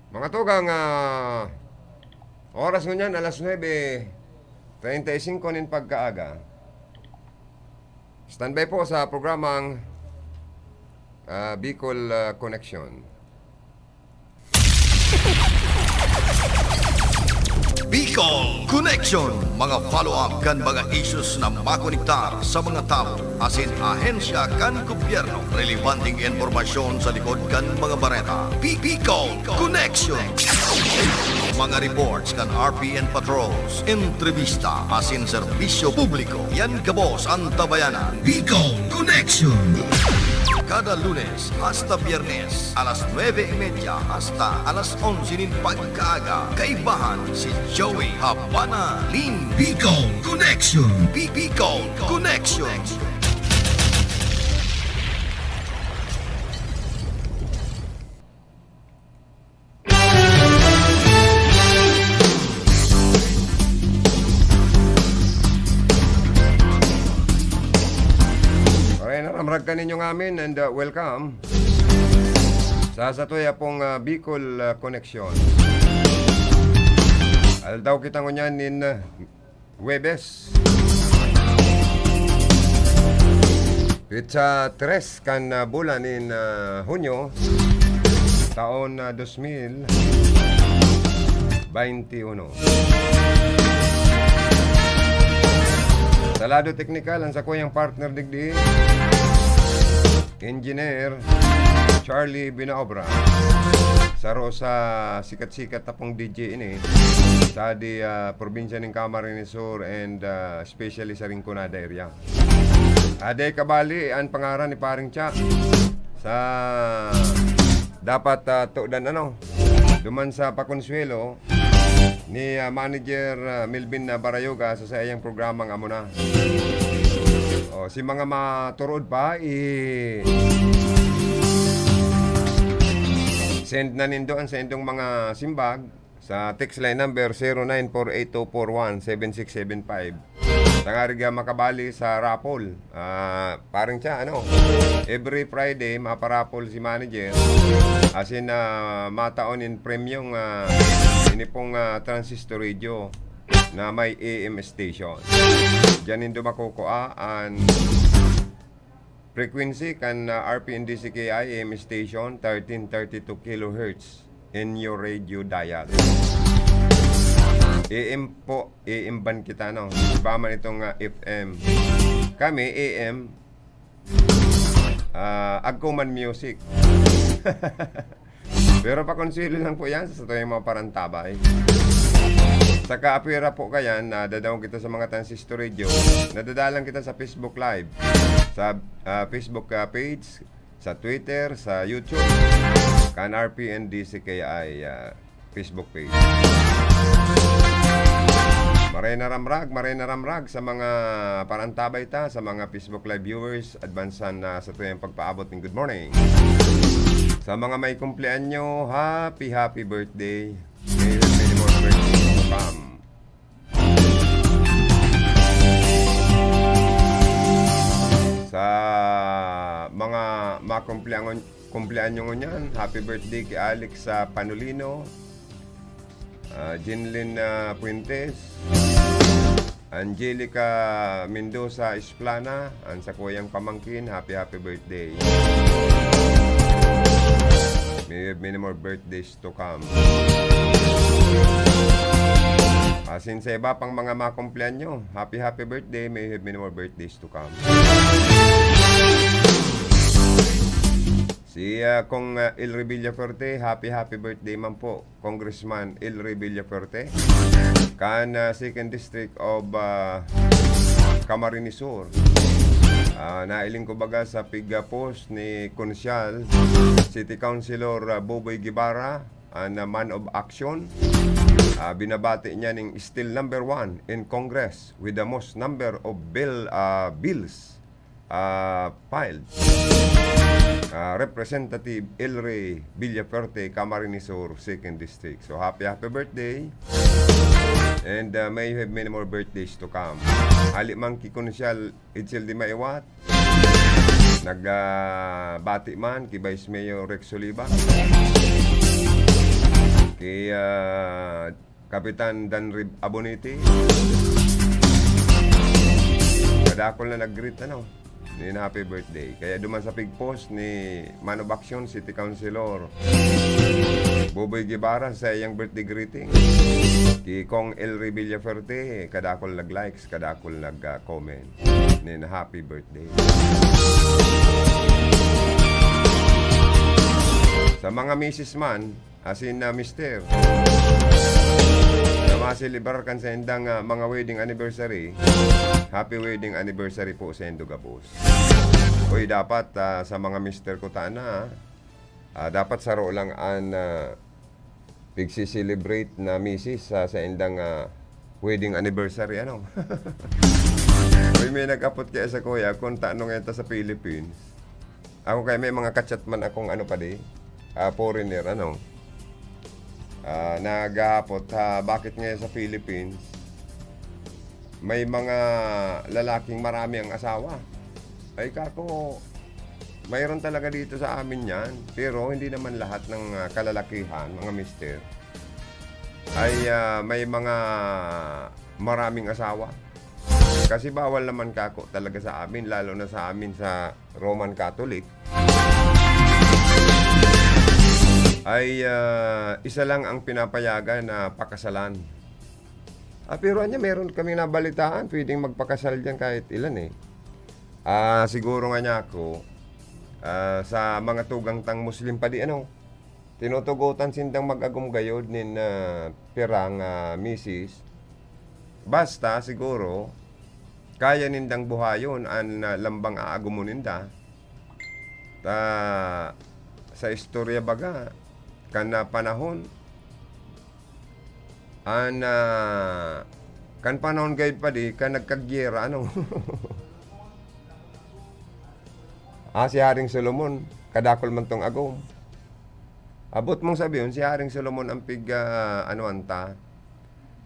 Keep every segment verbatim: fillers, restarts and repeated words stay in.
Mga tugang, ah, oras ngunyan, alas nuebe treinta y cinco nin pagkaaga. Standby po sa programang, ah, Bicol, ah, Connection. Bicol Connection, mga follow-up kan mga issues na makonektar sa mga tawo asin ahensya kan gobyerno. Relebanteng impormasyon sa likod kan mga bareta. Bi- Bicol Connection. Mga reports kan R P N patrols, entrevista asin serbisyo publiko. Yan gabos an tabayanan. Bicol Connection. Kada Lunes hasta Biyernes, alas nuebe y media hasta alas onse nin pagkaaga, kaibahan si Joey Habana Lin. Bicol Connection. Bi- Bicol Connection. Maray na ramrag kaninyo ngamin and, uh, welcome sa satuya pong, uh, Bicol, uh, Connection. Aldaw kita ngunyan nin, uh, Huwebes. Petsa tres kan, ah, bulan nin, ah, Hunyo, taon, ah, dos mil baynte uno. Sa lado teknikal, an sakuyang partner digdi, Engineer Charlie Binaobra. Saro sa sikat-sikat na pong D J ini sa di, ah, probinsya nin Camarines Sur and, ah, especially sa Rinconada area. Ade kabali an pangaran ni Paring Cha sa dapat, ah, tudan, ano, duman sa pakonsuelo ni, ah, Manager, ah, Melvin, ah, Barayoga sa saiyang programang Amo Na. O, si mga maturuod pa, i-send na nindo an saindong mga simbag sa text line number zero nine four eight two four one seven six seven five. Tangarig, ah, makabali sa raffle. Ah, Paring Cha, ano, every Friday, maparapol si manager. Asin, ah, mataon in premium, ah, ini pong, ah, transistor radio na may A M station. Diyan nindo makukua an frequency kan, ah, R P N D C K I A M station, thirteen thirty-two kilohertz in your radio dial. A M po, A M band kita, no? Iba man itong, ah, F M. Kami, A M, ah, Agkoman Music. Pero pakonsuelo lang po yan sa satuyang mga parantabay. Saka apwera po kayan, nadadaog kita sa mga transistor radio, nadadalan kita sa Facebook Live, sa, ah, Facebook, ah, page, sa Twitter, sa YouTube, kan R P N D C K I, ah, Facebook page. Maray na ramrag, maray na ramrag sa mga parantabay ta, sa mga Facebook Live viewers, advansan na satuyang pagpaabot nin good morning. Sa mga may kumpleanyo, happy, happy birthday. May many more birthdays to come. Sa mga makumpleanyo, kumpleanyo ngunyan, happy birthday ki Alex, ah, Panolino, ah, Jinlin, ah, Fuentes, Angelica Mendoza Esplana, an sakuyang pamangkin, happy, happy birthday. May, many more birthdays to come. Asin sa iba pang mga makumpleanyo, happy, happy birthday, may you have many more birthdays to come. Si, ah, Cong, ah, Elry Villafuerte, happy, happy birthday man po, Congressman Elry Villafuerte. Kan, ah, Second District of, ah, Camarines Sur. Ah, nailing ko baga sa pig-post ni Konsyal, City Councilor, ah, Boboy Guevara, an, ah, man of action. Ah, binabati niya ning still number one in Congress with the most number of bill, ah, bills, ah, filed. Ah, Representative Elry Villafuerte, Camarines Sur, Second District. So, happy, happy birthday. And, ah, may you have many more birthdays to come. Hali man ki Konsyal Edsel de Maiwat, nag, ah, bati man ki Vice Mayor Rex Oliva. Ki, ah, Kapitan Danrib Abonete. Kadakol na nag-greet, ano, nin happy birthday. Kaya duman sa pigpost ni Man of Action, City Councilor Boboy Guevara sa iyang birthday greeting. Ki Cong Elry Villafuerte, kadakol nag-likes, kadakol nag, ah, comment nin happy birthday. Sa mga misis man, asin na mister, na maselebrar kan saindang, ah, mga wedding anniversary, happy wedding anniversary po saindo gabos. Uy, dapat, ah, sa mga mister ko tana, ah, dapat saro lang an, ah, pigse-celebrate na misis sa saindang, ah, wedding anniversary, ano? Uy, may nag-apot kaya sa kuya kung tano ngayon ta sa Philippines. Ako kaya may mga kachat man akong ano pa di, ah, foreigner, ano? Ah, naghahapot, ha, bakit ngayon sa Philippines may mga lalaking marami ang asawa? Ay, kako, mayroon talaga dito sa amin yan. Pero hindi naman lahat ng, ah, kalalakihan, mga mister, ay, ah, may mga maraming asawa. Kasi bawal naman kako talaga sa amin, lalo na sa amin sa Roman Catholic. Ay, ah, isa lang ang pinapayagan na pakasalan. Ah, pero anya, meron kaming nabalitaan, pwedeng magpakasal diyan kahit ilan eh. Ah, siguro nga niya ako, ah, sa mga tugang tang Muslim pa di, ano, tinutugotan sindang mag-agom gayod nin, ah, pirang, ah, misis. Basta, siguro, kaya nindang buhayon an, ah, lambang aagomon ninda. Ta, sa istorya baga, kan, ah, panahon, an, ah, kan panahon gayod pa di, kan nagkagyera, ano? Ah, si Haring Solomon, kadakol man tong agom. Abot mong sabihon, si Haring Solomon ang pig, ah, ano anta,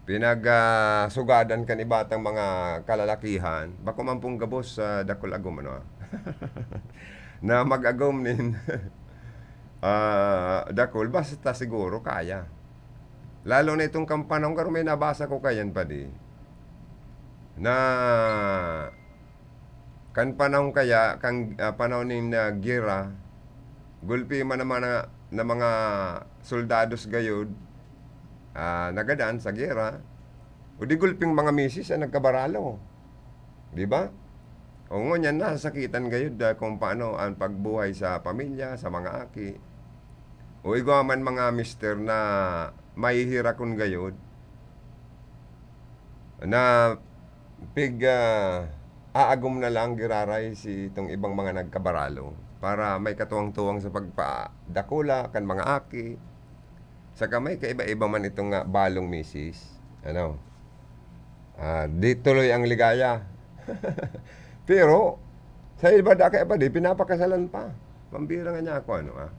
pinag, ah, sugadan kan iba tang mga kalalakihan, bako man pong gabos sa dakul agom, ano, ah, na mag-agom nin, ah, dakul, basta siguro kaya. Lalo na itong kan panahon, garo may nabasa ko kayan, padi, na kan panahon kaya, kan, ah, panahon nin, ah, giyera, gulpi man ang mga, na mga soldados gayod, ah, nagadan sa giyera, o di gulping mga misis ang nagkabaralo. Di ba? O ngunyan, nasasakitan gayod, ah, kung paano ang pagbuhay sa pamilya, sa mga aki. O igwa man mga mister na mahihirakon gayod, na pig, ah, aagom na lang giraray si itong ibang mga nagkabaralo para may katuwang-tuwang sa pagpadakula kan mga aki. Saka may kaiba-iba man itong, ah, balong misis. Ano? Ah, di tuloy ang ligaya. Pero, sa iba da kaya pa, di pinapakasalan pa. Pambira nga niya ako, ano, ah.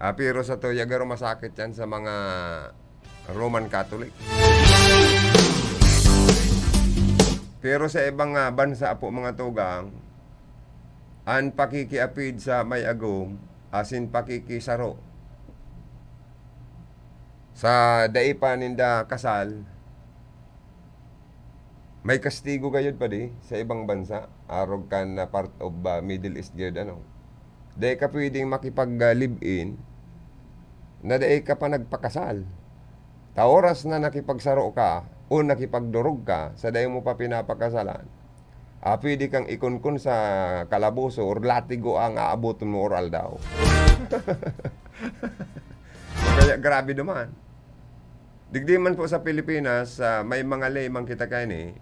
Ah, pero sa tuya, garo masakit yan sa mga Roman Catholic. Pero sa ibang, ah, bansa po, mga tugang, an pakikiapid sa may agom, asin pakikisaro sa dai pa ninda kasal, may kastigo gayod pa di sa ibang bansa, arog kan, ah, part of, ah, Middle East gayod, ano. Dai ka pwedeng makipag, ah, live-in na dai ka pa nagpakasal. Ta oras na nakipagsaro ka o nakipagdurog ka sa dai mo pa pinapakasalan, ah, pwede kang ikunkun sa kalaboso or latigo ang aaboton mo or aldaw. Kaya grabe duman. Digdi man po sa Pilipinas, ah, may mga lay man kita kaini.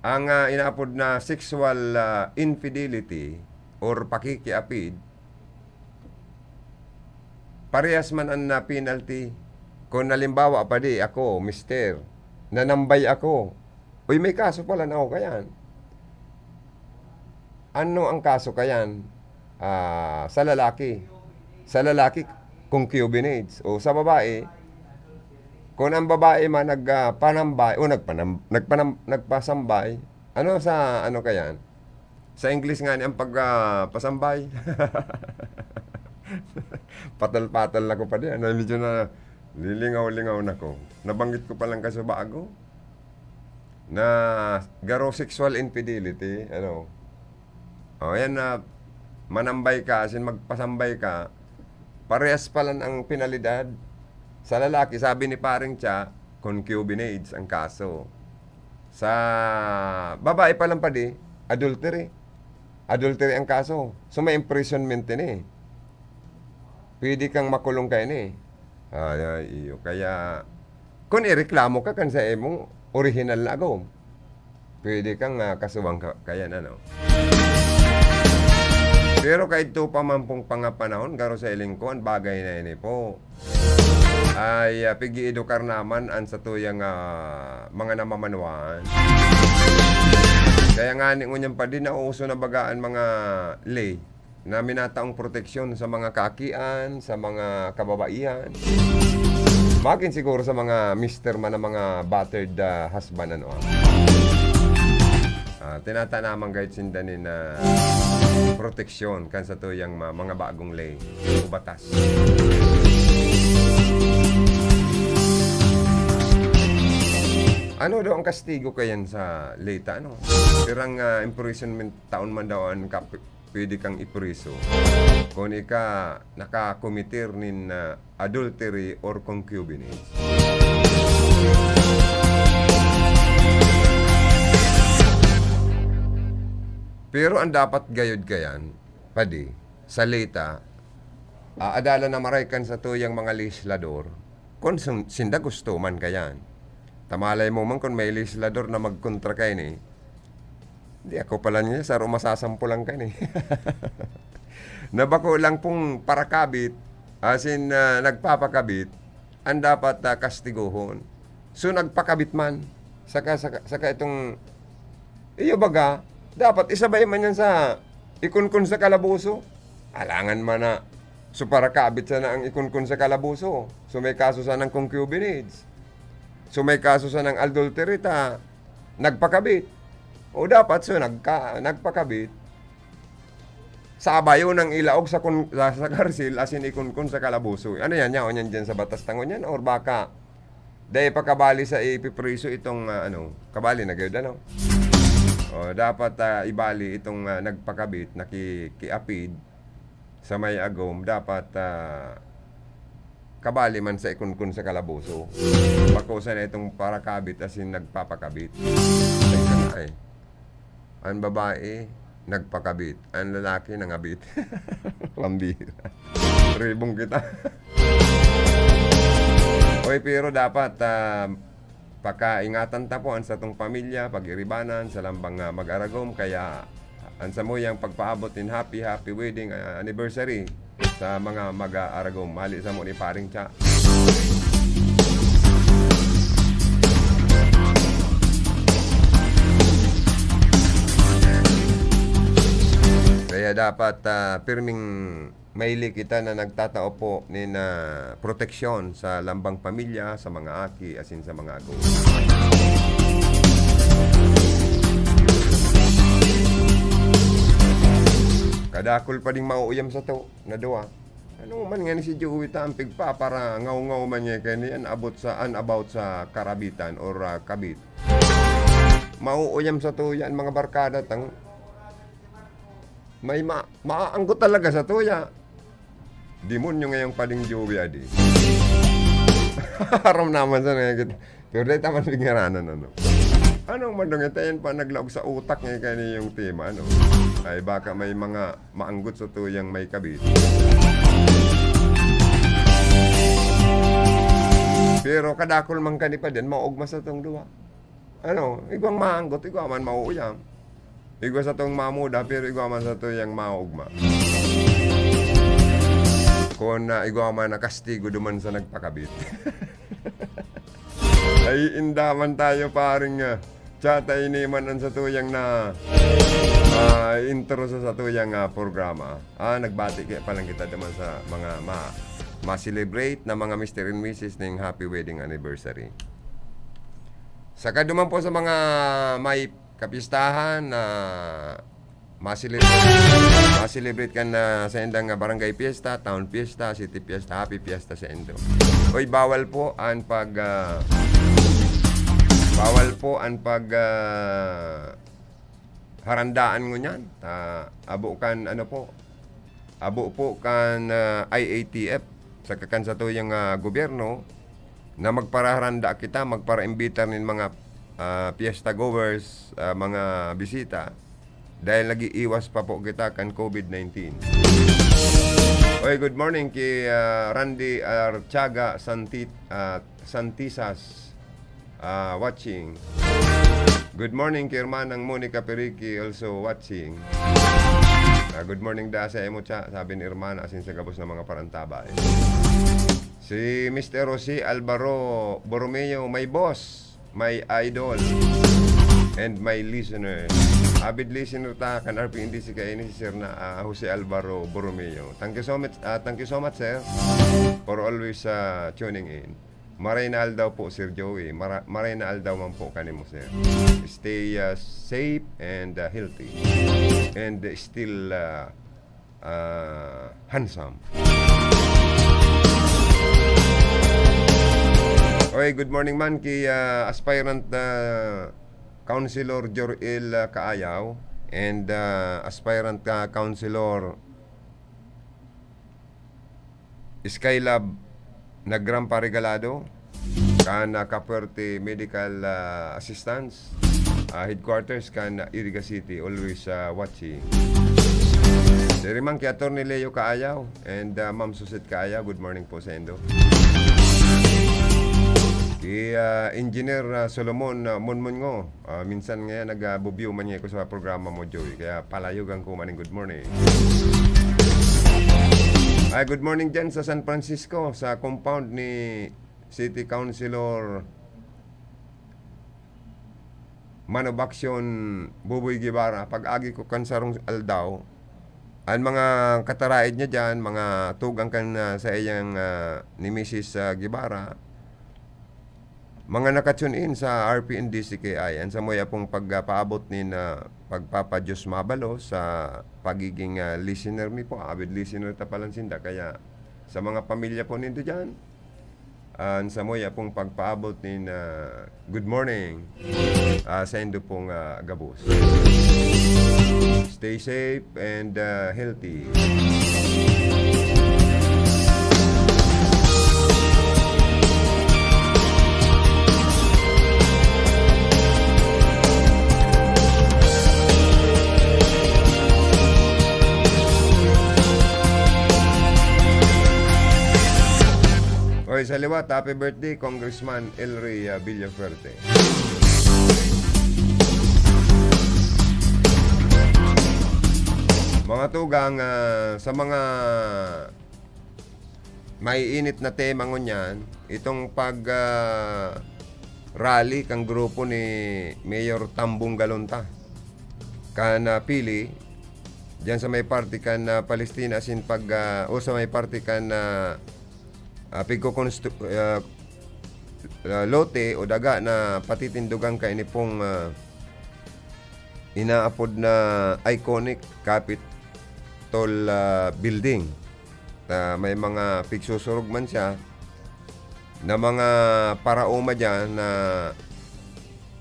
Ang, ah, inaapod na sexual, ah, infidelity or pakikiapid, parehas man an, ah, penalty. Kung halimbawa, padi, ako, mister, nanambay ako. Uy, may kaso pala na ako kayan. Ano ang kaso kayan? Ah, sa lalaki. Sa lalaki, concubinage. O sa babae, kung ang babae man nag, ah, panambay, o nagpanam-, nagpanam-, nagpasambay, ano sa, ano kayan? Sa English nga ni ang pag, ah, pasambay. Patol-patol na ko pa diyan. Medyo na, Lilingaw-lingaw na ko. Nabanggit ko palang kasubago na garo sexual infidelity, ano. O, yan na, manambay ka, as in magpasambay ka, parehas palan ang penalidad. Sa lalaki, sabi ni Paring Cha, concubinage ang kaso. Sa babae palan, padi, adultery. Adultery ang kaso. So, may imprisonment din eh. Pwede kang makulong kaini. Ay, ay, iyo. Kaya, kung ireklamo ka kan sa imong orihinal na agom, pwede kang, ah, kasuhan ka, kayan, ano. Pero kaidto pa man pong pangapanahon, garo sa ilingkon, bagay na ini po. Ay, ah, pig-iedukar naman an satuyang, ah, mga namamanwaan. Kaya ngani ngunyan pa din, nauuso na baga an mga lay na minataong proteksyon sa mga kaakian, sa mga kababaihan. Magin siguro sa mga mister man, ang mga battered, ah, husband, ano, ah. Ah, tinatanaman gayod sinda nin, ah, proteksyon kan satuyang ma-, mga bagong lay o batas. Ano daw ang kastigo kayan sa lay ta, ano? Pirang, ah, imprisonment taon man daw an kap-, pwede kang ipriso kun ika nakakometer nin, ah, adultery or concubinage. Pero ang dapat gayod kayan, padi, sa lay ta, ah, adalan na maray kan satuyang mga lehislador, kun sun-, sinda gusto man kayan. Ta malay mo man kun may lehislador na magkontra kaini, di ako pala niya, saro masasampulan kaini. Na bako lang pong parakabit, as in, ah, nagpapakabit, ang dapat, ah, kastiguhon. So, nagpakabit man, saka, saka, saka itong, iyo baga, dapat isabay man yan sa ikunkun sa kalaboso. Alangan man na, so, parakabit sana ang ikunkun sa kalaboso. So, may kaso sanang concubinage. So, may kaso sanang adultery ta nagpakabit. O dapat, so, nagka-, nagpakabit. Sabayon ang ilaog sa kun-, sa, sa karsil, asin ikunkun sa kalaboso. Ano yan? Yaon yan dyan sa batas tangon yan? Or baka, dai pa kabali sa ipipriso itong, ah, ano, kabali na gayod, ano? O, dapat, ah, ibali itong, ah, nagpakabit, nakikiapid sa may agom, dapat, ah, kabali man sa ikunkun sa kalaboso. Bako sana itong parakabit, asin nagpapakabit. Ay, sana, eh. An babae, nagpakabit. An lalaki, nangabit. Pambira. Ribong kita. Oy, pero dapat, ah, pakaingatan ta po an satong pamilya, pag-iribanan, sa lambang, ah, mag-aragom. Kaya, an samuyang pagpaabot nin happy, happy wedding, ah, anniversary sa mga mag-aaragom. Hali samo ni Paring Cha. Kaya dapat, ah, pirming maili kita na nagtatao po nin, ah, proteksyon sa lambang pamilya, sa mga aki, asin sa mga ago. Kadakul pa ding mauuyam sato na duwa. Ano man nga ni si Joey ta, ang pigpaparangaw-ngaw man niya kaya niyan, abot sa, an about sa karabitan or, ah, kabit. Mauuyam sato yan, mga barkada, tang-, may ma-, maaanggot talaga sato ya. Demonyo ngayong pading Joey adi. Aram naman sa nga git-, pero dai ta man pigngaranan, ano. Anong madungit, ayan pa naglaog sa utak niya kaya niyong tema, ano. Ay, baka may mga maanggot satuyang may kabit. Pero kadakul man kani pa din, maugma satong duwa. Ano, igwang maanggot, igwa man mauuyam. Igwa satong mamuda, pero igwa man satuyang maugma. Kun, ah, igwa man nakastigo duman sa nagpakabit. Ay, indaman tayo, paring, ah, Cha, ta ini man an satuyang na, ah, intro sa satuyang, ah, programa. Ah, nagbati kaya pa lang kita duman sa mga ma-, ma-celebrate na mga Mister and Missus ning happy wedding anniversary. Saka duman po sa mga may kapistahan na Masele-, maselebrate kan, ah, sa indang, ah, barangay fiesta, town fiesta, city fiesta, happy fiesta sa indo. Oy, bawal po ang pag, ah, bawal po ang pag, ah, harandaan ngunyan. Ah, abo kan, ano po, abo po kan, ah, I A T F, saka kan satuyang, ah, gobyerno, na magparaharanda kita, magparaimbitar nin mga, ah, fiesta goers, ah, mga bisita, dahil nag-iiwas pa po kita kan covid nineteen. Oy, good morning ki, ah, Randy Artiaga Santi-, ah, Santisas, ah, watching. Good morning ki Hermanang Monica Perique, also watching. Ah, good morning da sa imo, cha, sabi ni Hermana, asin sa gabos na mga parantabay. Si Mister Jose Alvaro Borromeo, my boss, my idol, and my listener. Avid listener ta kan R P N D C kaini si Sir na, ah, Jose Alvaro Borromeo. Thank you so much, ah, thank you so much, sir, for always, ah, tuning in. Maray na aldaw po, Sir Joey. Mara-, maray na aldaw man po kanimo, sir. Stay, ah, safe and, ah, healthy. And still, ah, ah, handsome. Oy, good morning man ki, ah, aspirant, ah, Councilor Jor-el, ah, Kaayaw and, ah, aspirant ka Councilor Skylab Nagrampa Regalado, kan, ah, Capuerte Medical, ah, Assistance, ah, Headquarters kan, ah, Iriga City. Always, ah, watching. Diri man ki Attorney Leo Kaayaw and, ah, Ma'am Suzette Kaayaw, good morning po sa indo. Ki, ah, Engineer, ah, Solomon, ah, Monmongo, ah, minsan nga nag, ah, bubyo man niya ko sa programa mo, Joey. Kaya palayogan ko maning good morning. Ay, good morning dyan sa San Francisco, sa compound ni City Councilor Man of Action Buboy Guevara. Pag-agi ko kan sarong aldaw, ang mga kataraid niya dyan, mga tugang kan, ah, sa iyang, ah, ni Misis, ah, Guevara, mga naka-tune in sa R P N D C K I, an samoy apong pagpaabot nin, ah, pagpapa-Diyos mabalo sa pagiging, ah, listener mi po. Avid listener ta palan sinda. Kaya sa mga pamilya po nindo dyan, an samoy apong pagpaabot nin, ah, good morning, ah, sa indo pong, ah, gabos. Stay safe and, ah, healthy. Oy, sa liwat, happy birthday, Congressman El Rey, ah, Villafuerte. Mga tugang, ah, sa mga maiinit na tema ngunyan, itong pag, ah, rally kang grupo ni Mayor Tambong Galunta kan, ah, Pili, diyan sa may parte kan, ah, Palestina, asin pag, ah, o sa may parte kan, ah, ah, pigkokonstru-, ah, ah, lote o daga na patitindogan kaini pong, ah, inaapod na iconic Capitol, ah, Building. Ah, may mga pigsusurog man siya na mga paraoma diyan na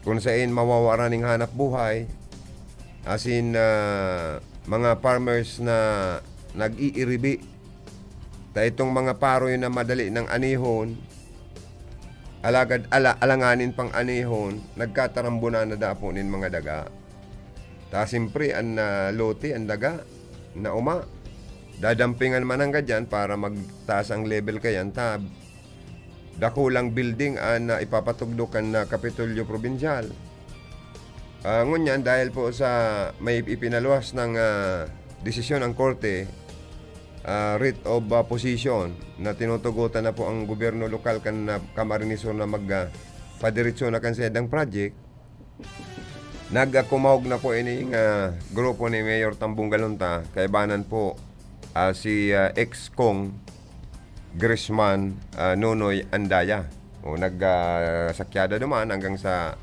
kung sain mawawaran ning hanap buhay, asin, ah, mga farmers na nag-iiribi. Ta itong mga paroy na madali nang anihon, alagad ala-, alanganin pang anihon, nagkatarambunan na dapo nin mga daga. Ta simpre, an, ah, lote, an daga, nauma. Dadampingan man nanggad diyan para magtaas ang level kayan, ta dakulang building an, ah, ipapatugdok kan, ah, Kapitolyo Probinsyal. Ah, ngunyan, dahil po sa may ipinaluwas ng, ah, desisyon ang korte, ah, writ of, ah, position na tinutugutan na po ang gobyerno lokal kan, ah, Camarines Sur na mag, ah, padiretso na kan saindang project, nagkumahog na po ining, ah, grupo ni Mayor Tambong Galunta, kaibanan po, ah, si, ah, ex-Cong Grisman, ah, Nonoy Andaya. O, nag, ah, sakyada duman hanggang sa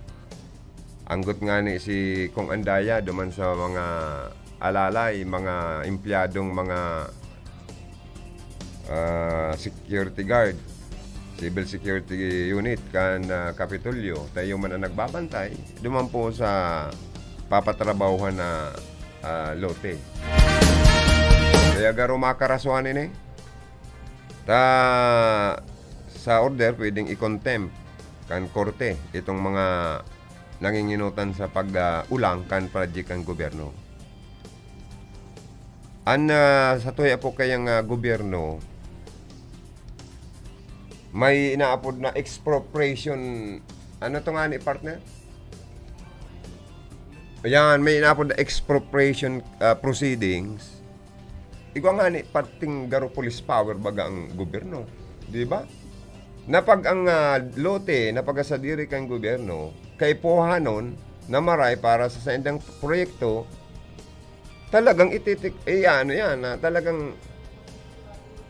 anggot nga ni si Cong Andaya duman sa mga alalay, mga empleyadong mga, ah, security guard, civil security unit kan, ah, Kapitolyo, tayo man ang nagbabantay, duman po sa papatrabahuhan na, ah, lote. Kaya garo makarasuhan ini. Ta, sa order, pwedeng i-contempt kan korte itong mga nanginginutan sa pag, ah, ulang kan project kan gobyerno. An, ah, sa tuya po kayang, ah, gobyerno, may inaapod na expropriation. Ano to nga ni, partner? Ayan, may inaapod na expropriation, ah, proceedings. Igwa nga ni, parting garo police power baga ang gobyerno. Di ba? Na pag ang, ah, lote na pagkasadiri kan gobyerno, kaipuhanon na maray para sa saindang proyekto, talagang ititik-, eh, ano yan, ah, talagang,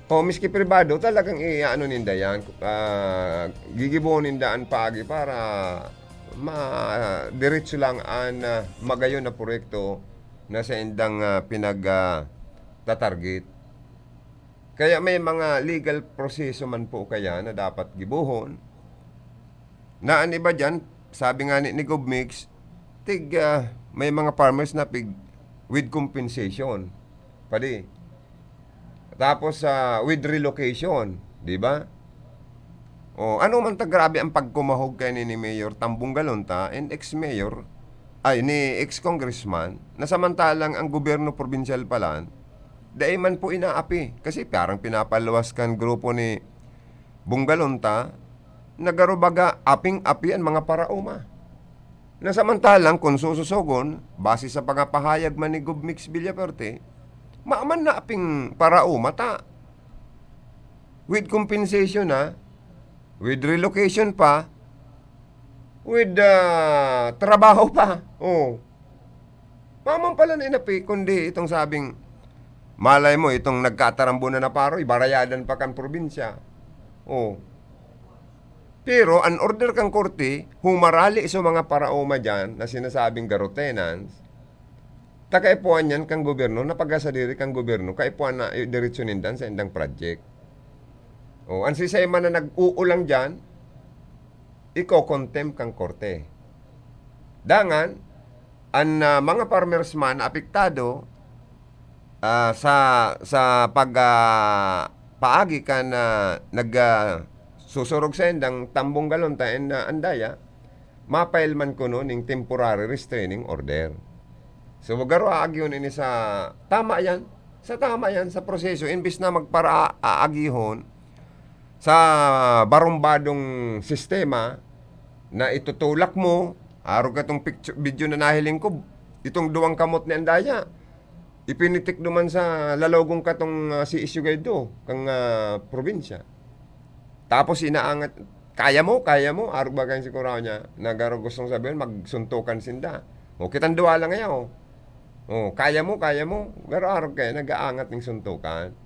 oh, miski pribado, talagang i-ano ninda yan, ah, gigibohon ninda an paagi para ma-, diretso lang an, ah, magayon na proyekto na saindang, ah, pinag, ah, tatarget. Kaya may mga legal proseso man po kaya na dapat gibohon. Na an iba diyan, sabi nga ni, ni Gov Mix, tig, ah, may mga farmers na pig, with compensation. Padi. Tapos, ah, with relocation, di ba? Oh, ano man ta grabe ang pagkumahog kay ni, ni Mayor Tambong Galonta and ex-mayor, ay, ni ex-congressman, na samantalang ang gobyerno probinsyal pala, dai man po inaapi. Kasi parang pinapaluwas kan grupo ni Bong Galonta, na garo baga aping-api an mga paraoma. Na samantalang, kun sususogon, base sa mga pahayag man ni Gov Mix Villafuerte, maman na aping paraoma ta. With compensation, ha? With relocation pa, with, ah, trabaho pa. Oh. Maman pala na inapi, kundi itong sabing, malay mo, itong nagkatarambunan na paro, ibarayadan pa kan probinsya. Oh. Pero an order kan korte, humarali sa mga paraoma diyan na sinasabing garo tenants, ta kaipuhan yan kan gobyerno, na pagkasadiri kan gobyerno, kaipuhan na, eh, diretso nindan sa indang project. Oh, an sisay man na nag-uulang diyan, iko-contempt kan korte. Dangan, an, ah, mga farmers man na apektado, ah, sa, sa pag, ah, paagi kan, ah, nag, ah, susurog sa indang Tambong Galonta and, ah, Andaya, ma-file man kuno ning temporary restraining order. So, garo aagihon ini sa tama yan. Sa tama yan, sa proseso. Imbis na magpara-, aagihon sa barumbadong sistema na itutulak mo, arog katong picture, video na nahiling ko, itong duwang kamot ni Andaya, ipinitik duman sa lalogong katong, ah, C S U Guide do, kang, ah, probinsya. Tapos inaangat, "Kaya mo, kaya mo," arog baga yung sigurado niya, na garo gustong sabihin, magsuntukan sinda. O, kitang duwa lang ngayon, oh. Oh, "Kaya mo, kaya mo." Garo arog kayo, nag-aangat ng suntukan.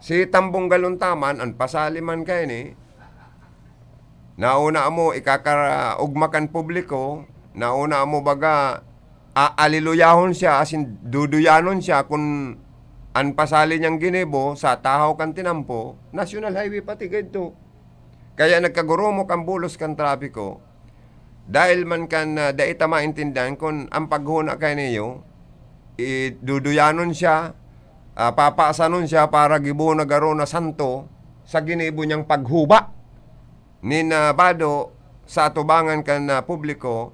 Si Tambong Galonta man, an pasali man kayo ni, nauna mo ikakaraugma kan publiko, nauna mo baga, aaliluyahon siya, asin duduyanon siya kun an pasali niyang ginibo sa tahaw kan tinampo, National Highway pati kaidto. Kaya nagkagurumok ang bulos kan trapiko. Dahil man kan, ah, dai ta maintindihan kun ang paghuna kay niyo, i-, duduyanon siya, ah, papasanon siya para gibo na garo na santo sa ginibo niyang paghuba. Nin, ah, bado sa atubangan kan, ah, publiko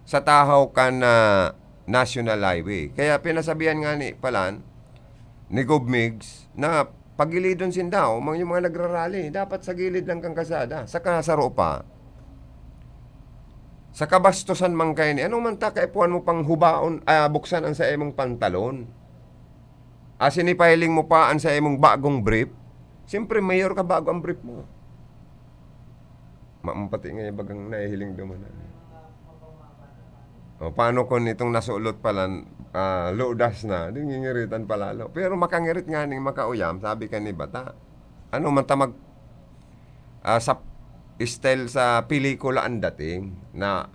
sa tahaw kan, ah, National Highway. Kaya pinasabihan nga ni palan ni Gov Migs na pagilidon sinda, o, mga, yung mga nagrarally, dapat sa gilid lang kan kalsada. Saka saro pa, sa kabastusan man kayo ni, ano man ta kaipuhan mo pang hubaon, ah, buksan ang sa imong pantalon? Asin ipahiling mo pa an sa imong bagong brief? Siyempre, mayor ka bago ang brief mo. Ma-, pati nga yung bagang nahihiling duman. O, paano kung itong nasulot pala, ah, ludas na? Di ngingiritan palalo. Pero makangirit nga ning makauyam, sabi ka ni Bata. Ano man ta mag-, ah, sa style sa pelikula ang dating na,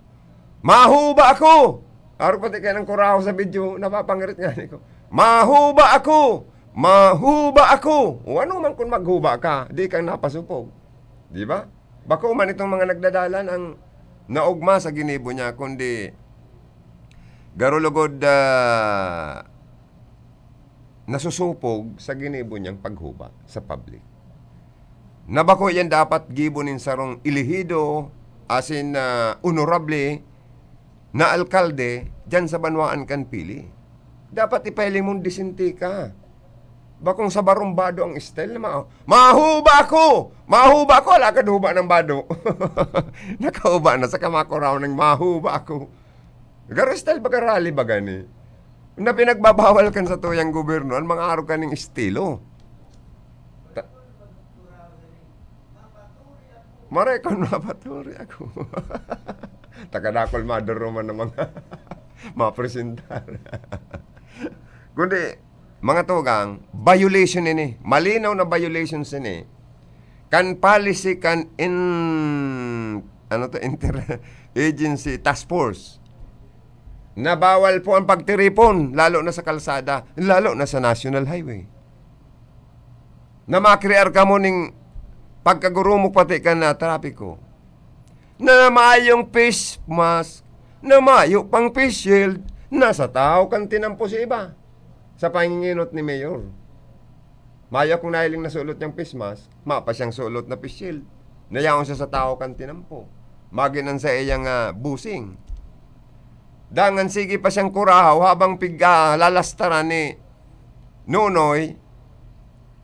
"Mahuba ako!" Arog pati kaya ng kurahaw sa video, napapangirit nga ni ko, "Mahuba ako! Mahuba ako!" O ano man kung maghuba ka, di kang napasupog. Di ba? Bako man itong mga nagdadalan ang naugma sa ginibo niya, kundi garo lugod, ah, nasusupog sa ginibo niyang paghuba sa public. Na bako yan dapat gibo nin sarong elehido, asin, ah, honorable na alkalde diyan sa banwaan kan Pili. Dapat ipahiling mong disente ka. Bakong sa barumbado ang style na ma-, "Mahuba ako! Mahuba ako!" Alagad huba ng bado. Nakahuba na sa kamakuraw ng "Mahuba ako." Garo style baga rally baga ni. Na pinagbabawal kan sa tuyang gobyerno, ang mga arog kaning estilo. Ta-, maray kon mapaturi ako. Takadakol maduruman ng mga mapresentar. Kundi, mga tugang, violation ini. Malinaw na violation ini. Kan policy, kan in-, ano to, inter-, agency task force, na bawal po ang pagtiripon, lalo na sa kalsada, lalo na sa National Highway. Na makrear kamo ning pagkagurumok pati kan na trapiko. Na mayong face mask, na mayo pang face shield, nasa tahaw kan tinampo si iba. Sa panginginot ni Mayor. Mayo akong nahiling na sulot niyang face mask, mapa siyang sulot na face shield. Nayaon siya sa tahaw kan tinampo. Magin an saiyang, ah, busing. Dangan sige pa siyang kurahaw habang pig-, ah, lalastaran ni Nonoy,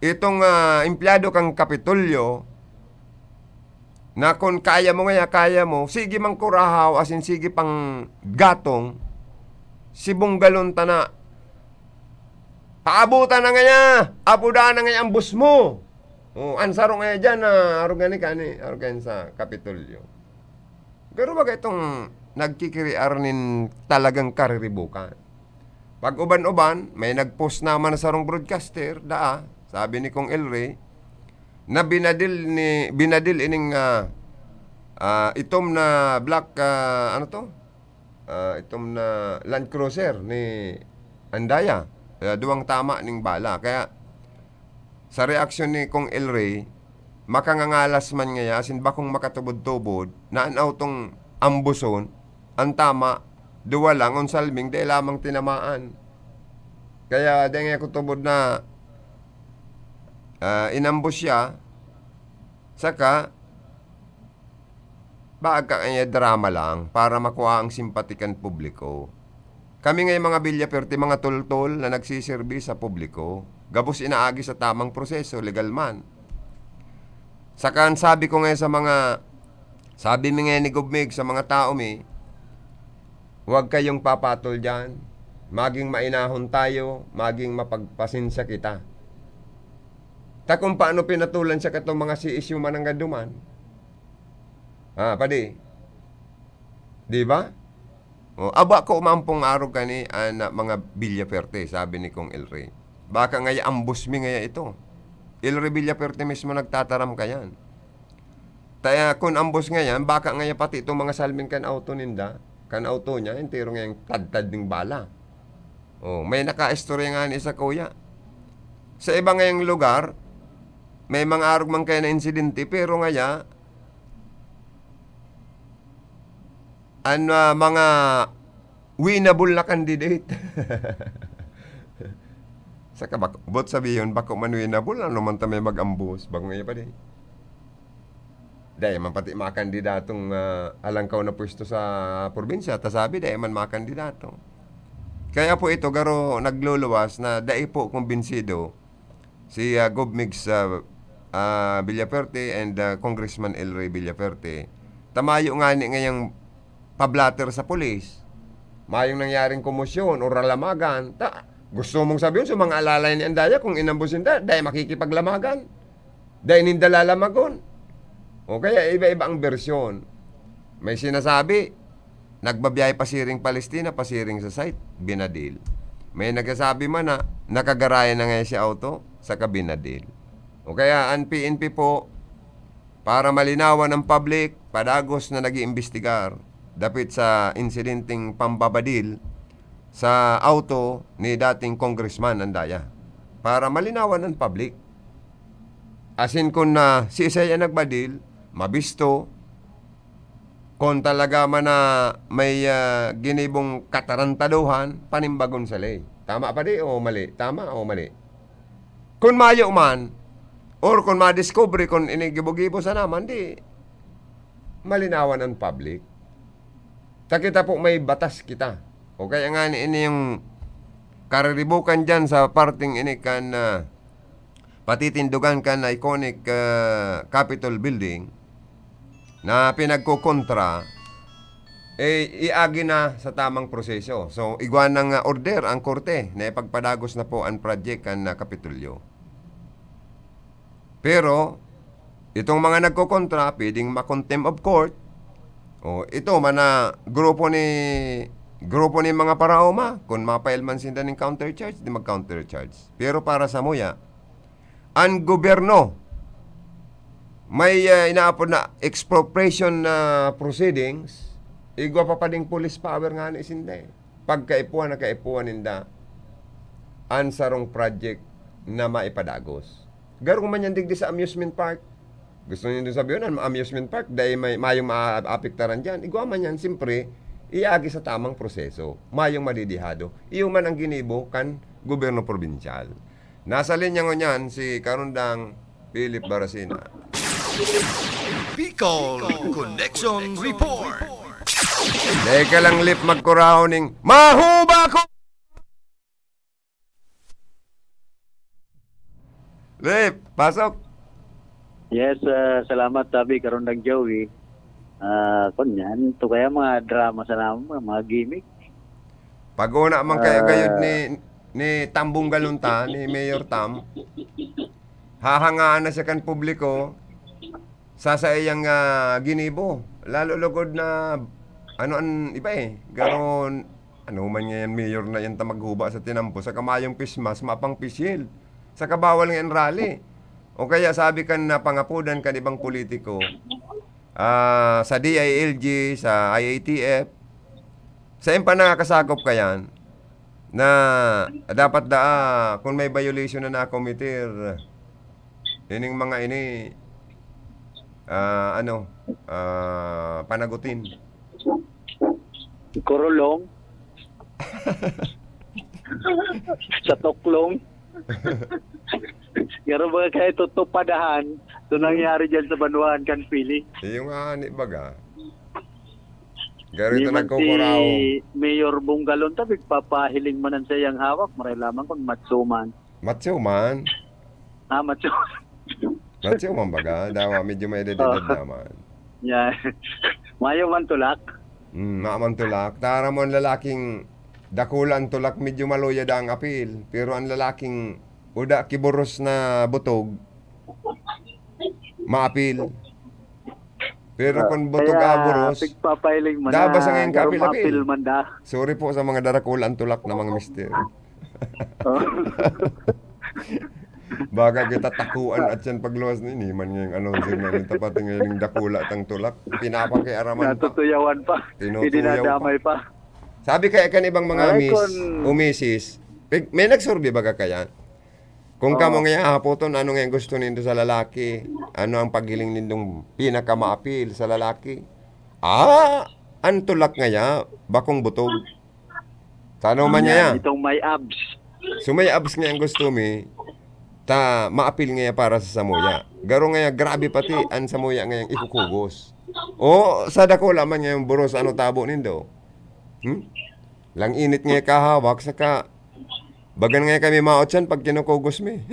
itong, ah, empleyado kan Kapitolyo, na kun kaya mo ngaya, kaya mo, sige mangkurahaw, asin sige pang gatong, si Bunggalon ta na. Paabutan na ngaya, apudan na ngaya ang boss mo. Oh, an saro ngaya diyan na arog ngani kani, arog ngani sa Kapitolyo. Garo baga itong nagkikiriar nin talagang kariribukan. Pag uban-uban, may nag-post naman na sarong broadcaster, daa, sabi ni Kong El Rey, na binadil ni, binadil ining, ah, ah, itom na black, ah, ano to? Ah, itom na Land Cruiser ni Andaya. Kaya duwang tama ning bala. Kaya, sa reaksyon ni Kong El Rey, makangangalas man ngaya, asin bakong makatubod-tubod, na an autong ambuson, an tama, duwa lang, on salming, dai lamang tinamaan. Kaya, dai ngaya kutubod na, ah, inambus siya, saka, baga kaya drama lang para makua ang simpati kan publiko. Kami ngayong mga Villaperte, mga tultol na nagsiserbi sa publiko, gabos inaagi sa tamang proseso, legal man. Saka an sabi ko ngayon sa mga, sabi mi ngayon ni Gov Mig sa mga tao mi, "Huwag kayong papatol diyan. Maging mainahon tayo, maging mapagpasensya kita." Ta kung paano pinatulan siya katong mga C S U mananggad duman, Ah, padi. Di ba? Oh, aba ko umampong arog kani, ah, na mga Villaperte, sabi ni Kong El Rey. Baka ngaya ambos mi ngaya ito. El Rey Villaperte mismo nagtataram kayan. Kaya kun ambos ngayan, baka ngaya pati itong mga salming kan auto ninda, kan auto niya, entero ngayang tadtad ning bala. Oh, may nakaistorya nga ni isa kuya. Sa iba ngayang lugar, may mga arog man kaya na insidente, pero ngaya, an, ah, mga winnable na candidate. Saka bak-, bot sabihon, bako man winnable, ano man ta may mag-ambos, bako ngaya pa di. Dai man pati makandidatong, ah, alangkaw na pwesto sa probinsya, ta sabi, dai man makandidato. Kaya po ito, garo nagluluwas na dai po kumbinsido si, ah, Gov Migs, ah, ah, Villaperte and, ah, Congressman El Rey Villaperte. Ta mayo ngani ngayang pablatter sa pulis. Mayong nangyaring komosyon o ralamagan. Ta, gusto mong sabihin sa mga alalay ni Andaya, kung inambos ninda, dai makikipaglamagan. Dai ninda lalamagon. O kaya iba-iba ang bersyon. May sinasabi, nagbabiyahe pasiring Palestina, pasiring sa site, binadil. May nagsasabi man na nakagarayan na ngayon si auto, saka binadil. O kaya ang P N P po, para malinawan ang public, padagos na nag-iimbestigar. dapit sa insidenteng pambabadil sa auto ni dating congressman Andaya, para malinawan ang public. Asin kun na siisay an nagbadil, mabisto, kun talaga man na may, ah, ginibong katarantaduhan, panimbagon sa ley. Tama pa di o mali? Tama o mali? Kun mayo man, or kun madiskubre kun ini gibo-gibo sana man, di malinawan ang public. Ta kita po may batas kita. O kaya nga ni, ini yung kariribukan dyan sa parting ini kan, ah, patitindugan kan iconic, ah, Capitol Building na pinagkukontra, eh, iagi na sa tamang proseso. So, igwa ng, ah, order ang korte na ipagpadagos na po ang project kan, ah, Kapitolyo. Pero, itong mga nagkokontra, pwedeng ma-contempt of court. O, ito man na grupo ni, grupo ni mga paraoma, kung ma-file man sinda ning counter charge, di mag-counter charge. Pero para sa muya, ang gobyerno may, ah, inaapod na expropriation na proceedings, igwa pa pa ding police power nga ni sinda eh. Pagkaipuhan na kaipuhan ninda an sarong project na maipadagos. Garo man yan digdi sa amusement park. Gusto niyo sabihin, ang amusement park, dahil may, mayong maapektaran dyan. Igwa man yan, siyempre, iagi sa tamang proseso. Mayong madidihado. Iyo man ang ginibo kan gobyerno probinsyal. Nasa linya ngunyan si Karundang Philip Barasina. Bicol Connection Report. Teka lang, Lip, magkurahaw ning mahuba ko! Lip, pasok! Yes, ah, salamat, Tabi, Karundang Joey. Ah, kunyan, to kaya mga drama sa naman, mga gimmick. Pag-una man kayo Ah. gayod ni, ni Tambong Galunta, ni Mayor Tam, hahangaan na siya kan publiko sa saiyang, ah, ginibo. Lalo lugod na, ano an iba eh, garo, ano man ngayon, mayor na yan ta maghuba sa tinampo, sa kamayong pismas, mapang pisil. Sa kabawal ngayon rally. O kaya sabi kan napangapodan kan ibang politiko, ah, sa D I L G, sa I A T F, sa impa nakakasakop kayan, na dapat daa, kung may violation na nakometer, ining mga ini, ah, ano, ah, panagutin. Kurulong. Sa tuklong. Pero mga kaya ito, tupadahan, ito nangyari dyan sa banwahan kan Pili. Iyo nga, ani baga. Garo Di ito man si nagkukuraw. Mayor Bunggalon, ta, pigpapahiling man ang sayang hawak, maray lamang kung matsuman. Matsuman? Ah, matsuman. Matsuman baga? Dawa, medyo may edad-edad Oo. naman. Yan. Mayo man tulak. Mm, mayo man tulak. Tara mo ang lalaking dakula ang tulak, medyo maluyad ang apil. Pero ang lalaking uda kiburos na butog, maapil. Pero Ah, kung butog kaya aburos, pigpapahiling man dabas na ang iyong garo kapil-apil. Maapil man da. Sorry po sa mga darakula ang tulak na mga mister. Oh. Baga kita takuan at yan pagluwas na ini. Man ngayong announcer na rin, tapat ngayon yung dakula tang tulak. Pinapakiaraman pa. Natutuyawan pa. Tinutuyaw pa. Idinadamay pa. Sabi kaya kan ibang mga Aray, miss, kon- o misis, pig-, may nagsurvey baga kaya? Kung Oo. kamo nga hapoton, ano nga gusto nindo sa lalaki? Ano ang paghiling nindong pinakamaapil sa lalaki? Ah, ang tulak ngaya, bakong butog. Sa ano man Yan, niya? Itong may abs. So, may abs nga ang gusto mi, ta maapil nga para sa samuya. Garo nga, grabe pati ang samuya nga yung ikukugos. O, sa dakula man nga yung buros, ano tabo nindo? Hmm? Lang init nga kahawak, saka bagan nga kami maot siyan pag kinukugos mi.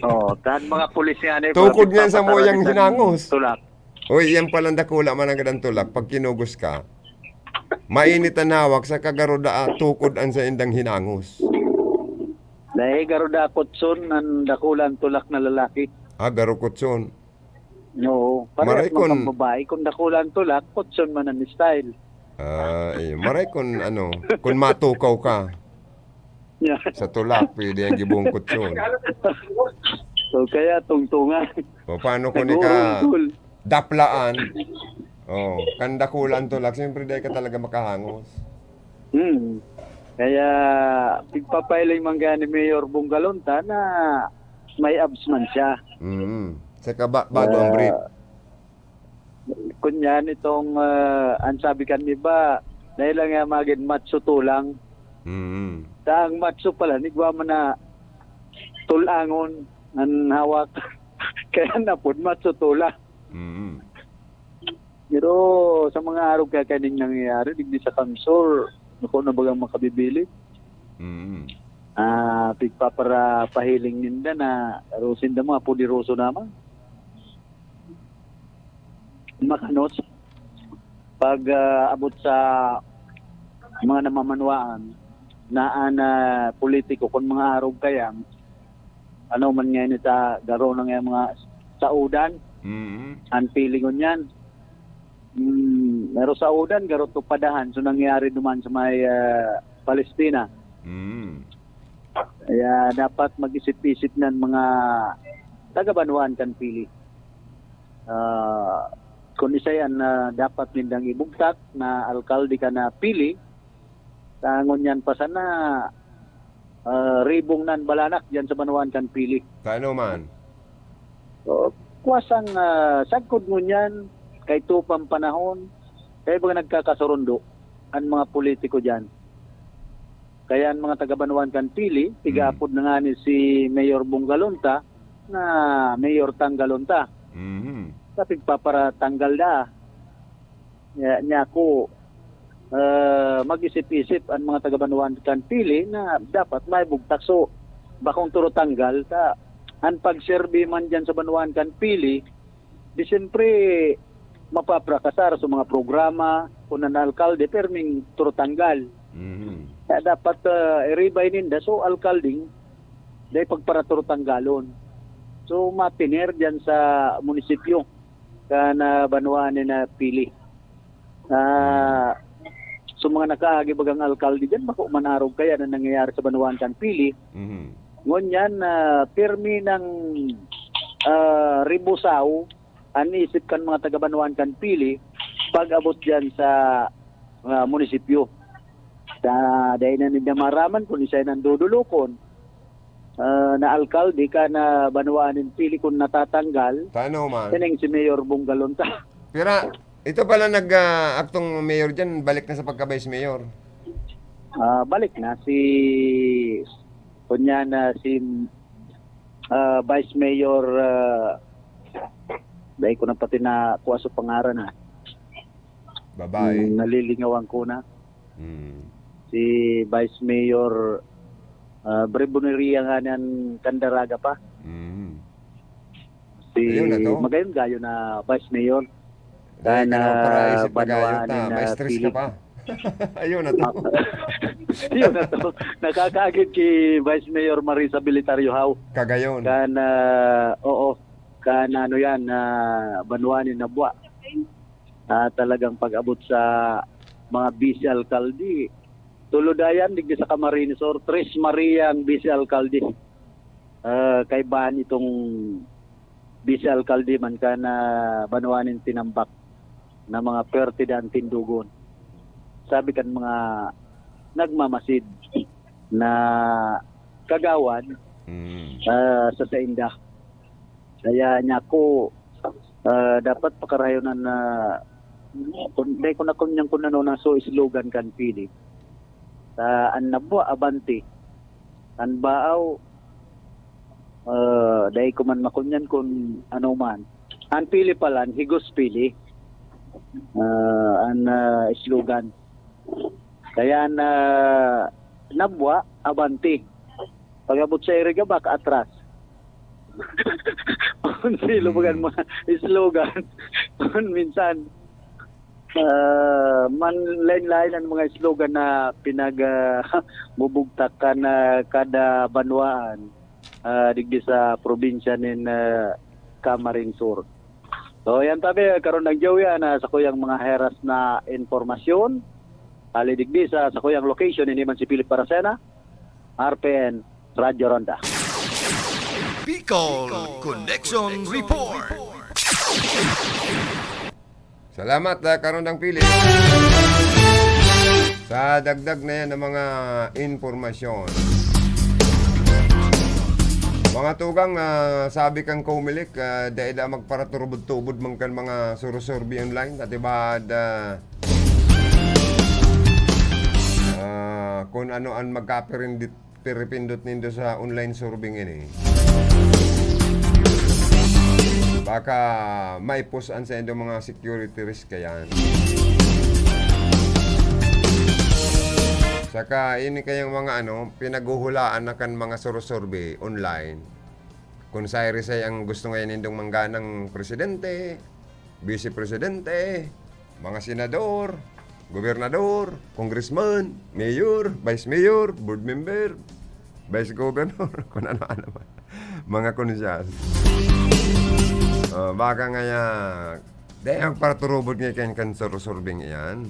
Oo, tan mga pulis nga ni, Tukod grabe nga sa papataran moyang itang hinangos. Tulak. Uy, yan palang dakula man ang gadang tulak. Pag kinugos ka, mainit ang hawak, saka garo daa tukod ang sa indang hinangos. Dahil garo daa kutson ang dakula ang tulak na lalaki. Ah, garo kutson. Oo, parehas Maray man kun kang babae. Kung dakula ang tulak, kutson man ang style. Ah, eh, maray kun ano, kun matukaw ka Yeah. sa tulak, pwede ang gibong kutson. So, kaya tungtungan. O, paano kung ika Nag-uurungkol. daplaan? Oh, kan dakula an tulak, siyempre, dai ka talaga makahangos. Hmm. Kaya, pigpapahiling man kaya ni Mayor Bong Galonta na may abs man siya. Mm. Sa kaba, bago ang brief. Kunyan itong, ah, ang sabi kan iba, dahil lang nga magin macho tulang. Mm. Sa ang macho pala, nigwa man na tulangon ang hawak. Kaya napod macho tulang. Mm. Pero sa mga arog kaya kaning nangyayari, digdi sa Kamsur, ako na bagang makabibili. Mm. Ah, pigpaparapahiling ninda na rosin da mga poderoso naman. Makanos. Pag ah, abot sa mga namamanwaan, na an ah, politiko, kung mga arog kaya, ano man ngayon ita, garo na nga mga saudan, Mm. ang feeling ko niyan. Hmm, pero saudan, garo to padahan. So, nangyari naman sa may ah, Palestina. Mm. Kaya dapat mag-isip-isip ng mga taga-banwaan kan pili. Ah, kung isa yan na dapat nindang ibugtak na alkalde ka na pili, sa ngunyan pa sana ah, ribong nan balanak diyan sa banwaan kan pili. Sa ano man? So, kuwasang ah, sagkod ngunyan, kay tupang panahon, kaya baga nagkakasurundo ang mga politiko diyan. Kaya ang mga taga-banwaan kan pili, tigaapod na nga ni si Mayor Bong Galonta na Mayor Tanggalonta. Mhm. Sa pigpaparatanggal na. Niya, niya ako, ah, mag-isip-isip ang mga taga-banwaan kan pili na dapat may bugtak. So, bakong turo tanggal ta, ang pagserbi man diyan sa banwaan kan pili, di siyempre mapaprakasar sa mga programa, kung ang alkalde, perming turo tanggal. Mhm. Kaya dapat ah, iribay ninda, so alkalding, dahil pagparaturo tanggalon. So, matiner diyan sa munisipyo, kan ah, banwaan ni na pili. Ah, so mga nakaagi bagang alkalde diyan, bako man arog kaya na nangyayari sa banwaan kan pili. Mhm. Ngunyan, ah, pirmi ng ah, ribusaw an isip kan mga taga-banwaan kan pili pag-abot diyan sa ah, munisipyo. Sa dahil na ninda maraman kung isa nang dudulokon ah, na alkalde kan ah, banwaan nin pili kung natatanggal, Tano man. Sining si Mayor Bong Galonta. Pira, ito pala nag ah, aktong mayor diyan, balik na sa pagka-vice mayor. Ah, balik na si kunya na si ah, Vice Mayor ah, dahil ko na pati na kuha sa pangaran, ah. Babae. Hmm, nalilingawan ko na. Mm. Si Vice Mayor ah, Breboneria nga niyan Candaraga pa. Mm. Si Ayun na to. Magayon Gayo na Vice Mayor. Dahil ka Sana na para isip na banwaan gayo ta, na may stress pili. Ka pa. Ayun na to. Yun na to. Nakakaagid kay Vice Mayor Marisa Bilitariohao. Kagayon. Kan, ah, oo. Kan ano yan, ah, banwaan ni Nabua. Ah, talagang pag-abot sa mga vice alkalde. Tulo dayan, digdi sa Camarines Sur, Tres Maria ang vice alkalde. Ah, kaibahan itong vice alkalde man kan banwaan nin tinambak na mga perte dan tindugon. Sabi kan mga nagmamasid na kagawad Mm. ah, sa sainda. Kaya niya ako, ah, dapat pakarayonan na kung, dahil ko na kunyan kung ano na so slogan kan pili. Sa an nabwa, abante. An baaw, ah, dahil ko man makunyan kung ano man. An pili pala, an higos pili. Ah, an ah, slogan. Kaya an ah, nabwa, abante. Pag-abot sa Irigabak, atras. Ang silo bagan mga slogan. Minsan, ah, man lain-lain ang mga slogan na pinag ah, bubugtak kan ah, kada banwaan ah, digdi sa probinsya nin ah, Camarines Sur. So, yan tabi, karon lang Joey, ah, na sa kuyang mga heras na impormasyon. Hali digdi sa, sa kuyang location, ini man si Philip Paracena, R P N, Radyo Ronda. Bicol Connection Report. Salamat, ah, Karondang Philip, sa dagdag na yan ng mga impormasyon. Mga tugang, ah, sabi kang Comelec, ah, dai da magparaturubod-tubod man kan mga surusurvey online. At iba, ah, ah, kung ano ang magkapirindit-, piripindot nindo sa online survey ini. Baka maipos an saindong mga security risk kayan. Saka ini kayang mga ano, pinaghuhulaan na kan mga surusurvey online. Kung sirisay ang gusto ngayon nindong mangganang presidente, vice presidente, mga senador, gobernador, congressman, mayor, vice mayor, board member, vice governor, kung ano-ano man. Mga kunsyal. Oh, baka ngaya, di ang parturubod nga kan, kan sur-, surbing iyan.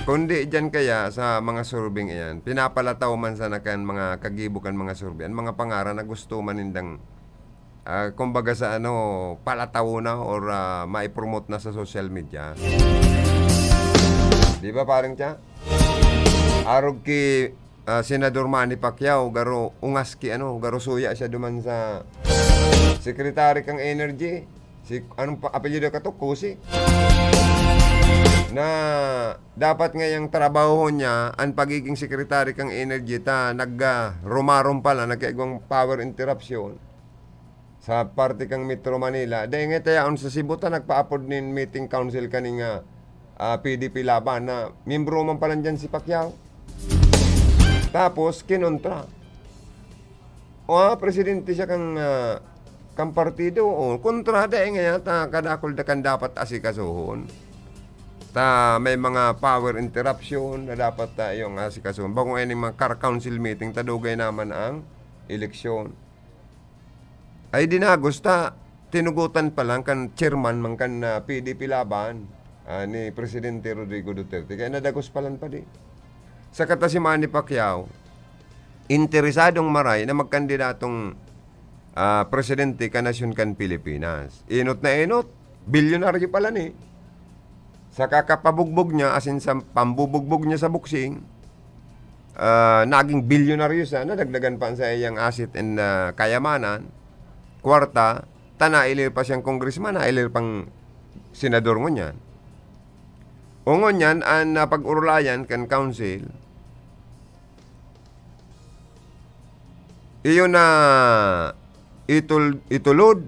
Kundi diyan kaya sa mga surbing iyan, pinapalataw man sana kan mga kagibo kan mga survey, ang mga pangaran na gusto man nindang, ah, kumbaga sa ano, palataw na or, ah, maipromote na sa social media. Di ba, parang siya? Arog ki, ah, Senador Manny Pacquiao, garo ungas ki ano, garo suya siya duman sa Secretary kang Energy. Si, anong pa, apelyido ka to? Cusi. Na dapat ngayang trabahohon niya, ang pagiging Secretary kang Energy, ta nag, ah, rumarom pala, nagkaigwang power interruption sa parte kang Metro Manila. Dahil nga tayaon sa Cebu ta nagpaapod nin meeting council kaning, ah, ah, P D P Laban na miyembro man pala dyan si Pacquiao. Tapos, kinontra. O, ah, presidente siya kang, ah, kang partido. O, kontra, dahil nga yata kadakul da kan dapat asikasuhon. Ta may mga power interruption na dapat ta iyong asikasuhon. Bako ngayon yung mga car council meeting, ta dugay naman ang eleksyon. Ay, dinagos ta, tinugutan pa lang kan chairman man kan, ah, P D P Laban, ah, ni Presidente Rodrigo Duterte. Kaya nadagos pa lang pa di. Sa kata si Manny Pacquiao, interesadong maray na magkandidatong, ah, presidente kan nasyon kan Pilipinas. Enot na enot, bilyonaryo pala ni. Sa kakapabugbog niya, asin sa pambubugbog niya sa boxing, ah, naging bilyonaryo siya, nadagdagan pa ang sa iyang asset and, ah, kayamanan, kwarta, ta nailir pa siyang congressman, nailir pang senador ngunyan. O ngunyan, ang napag-urulayan kan council, iyo na itul-, itulod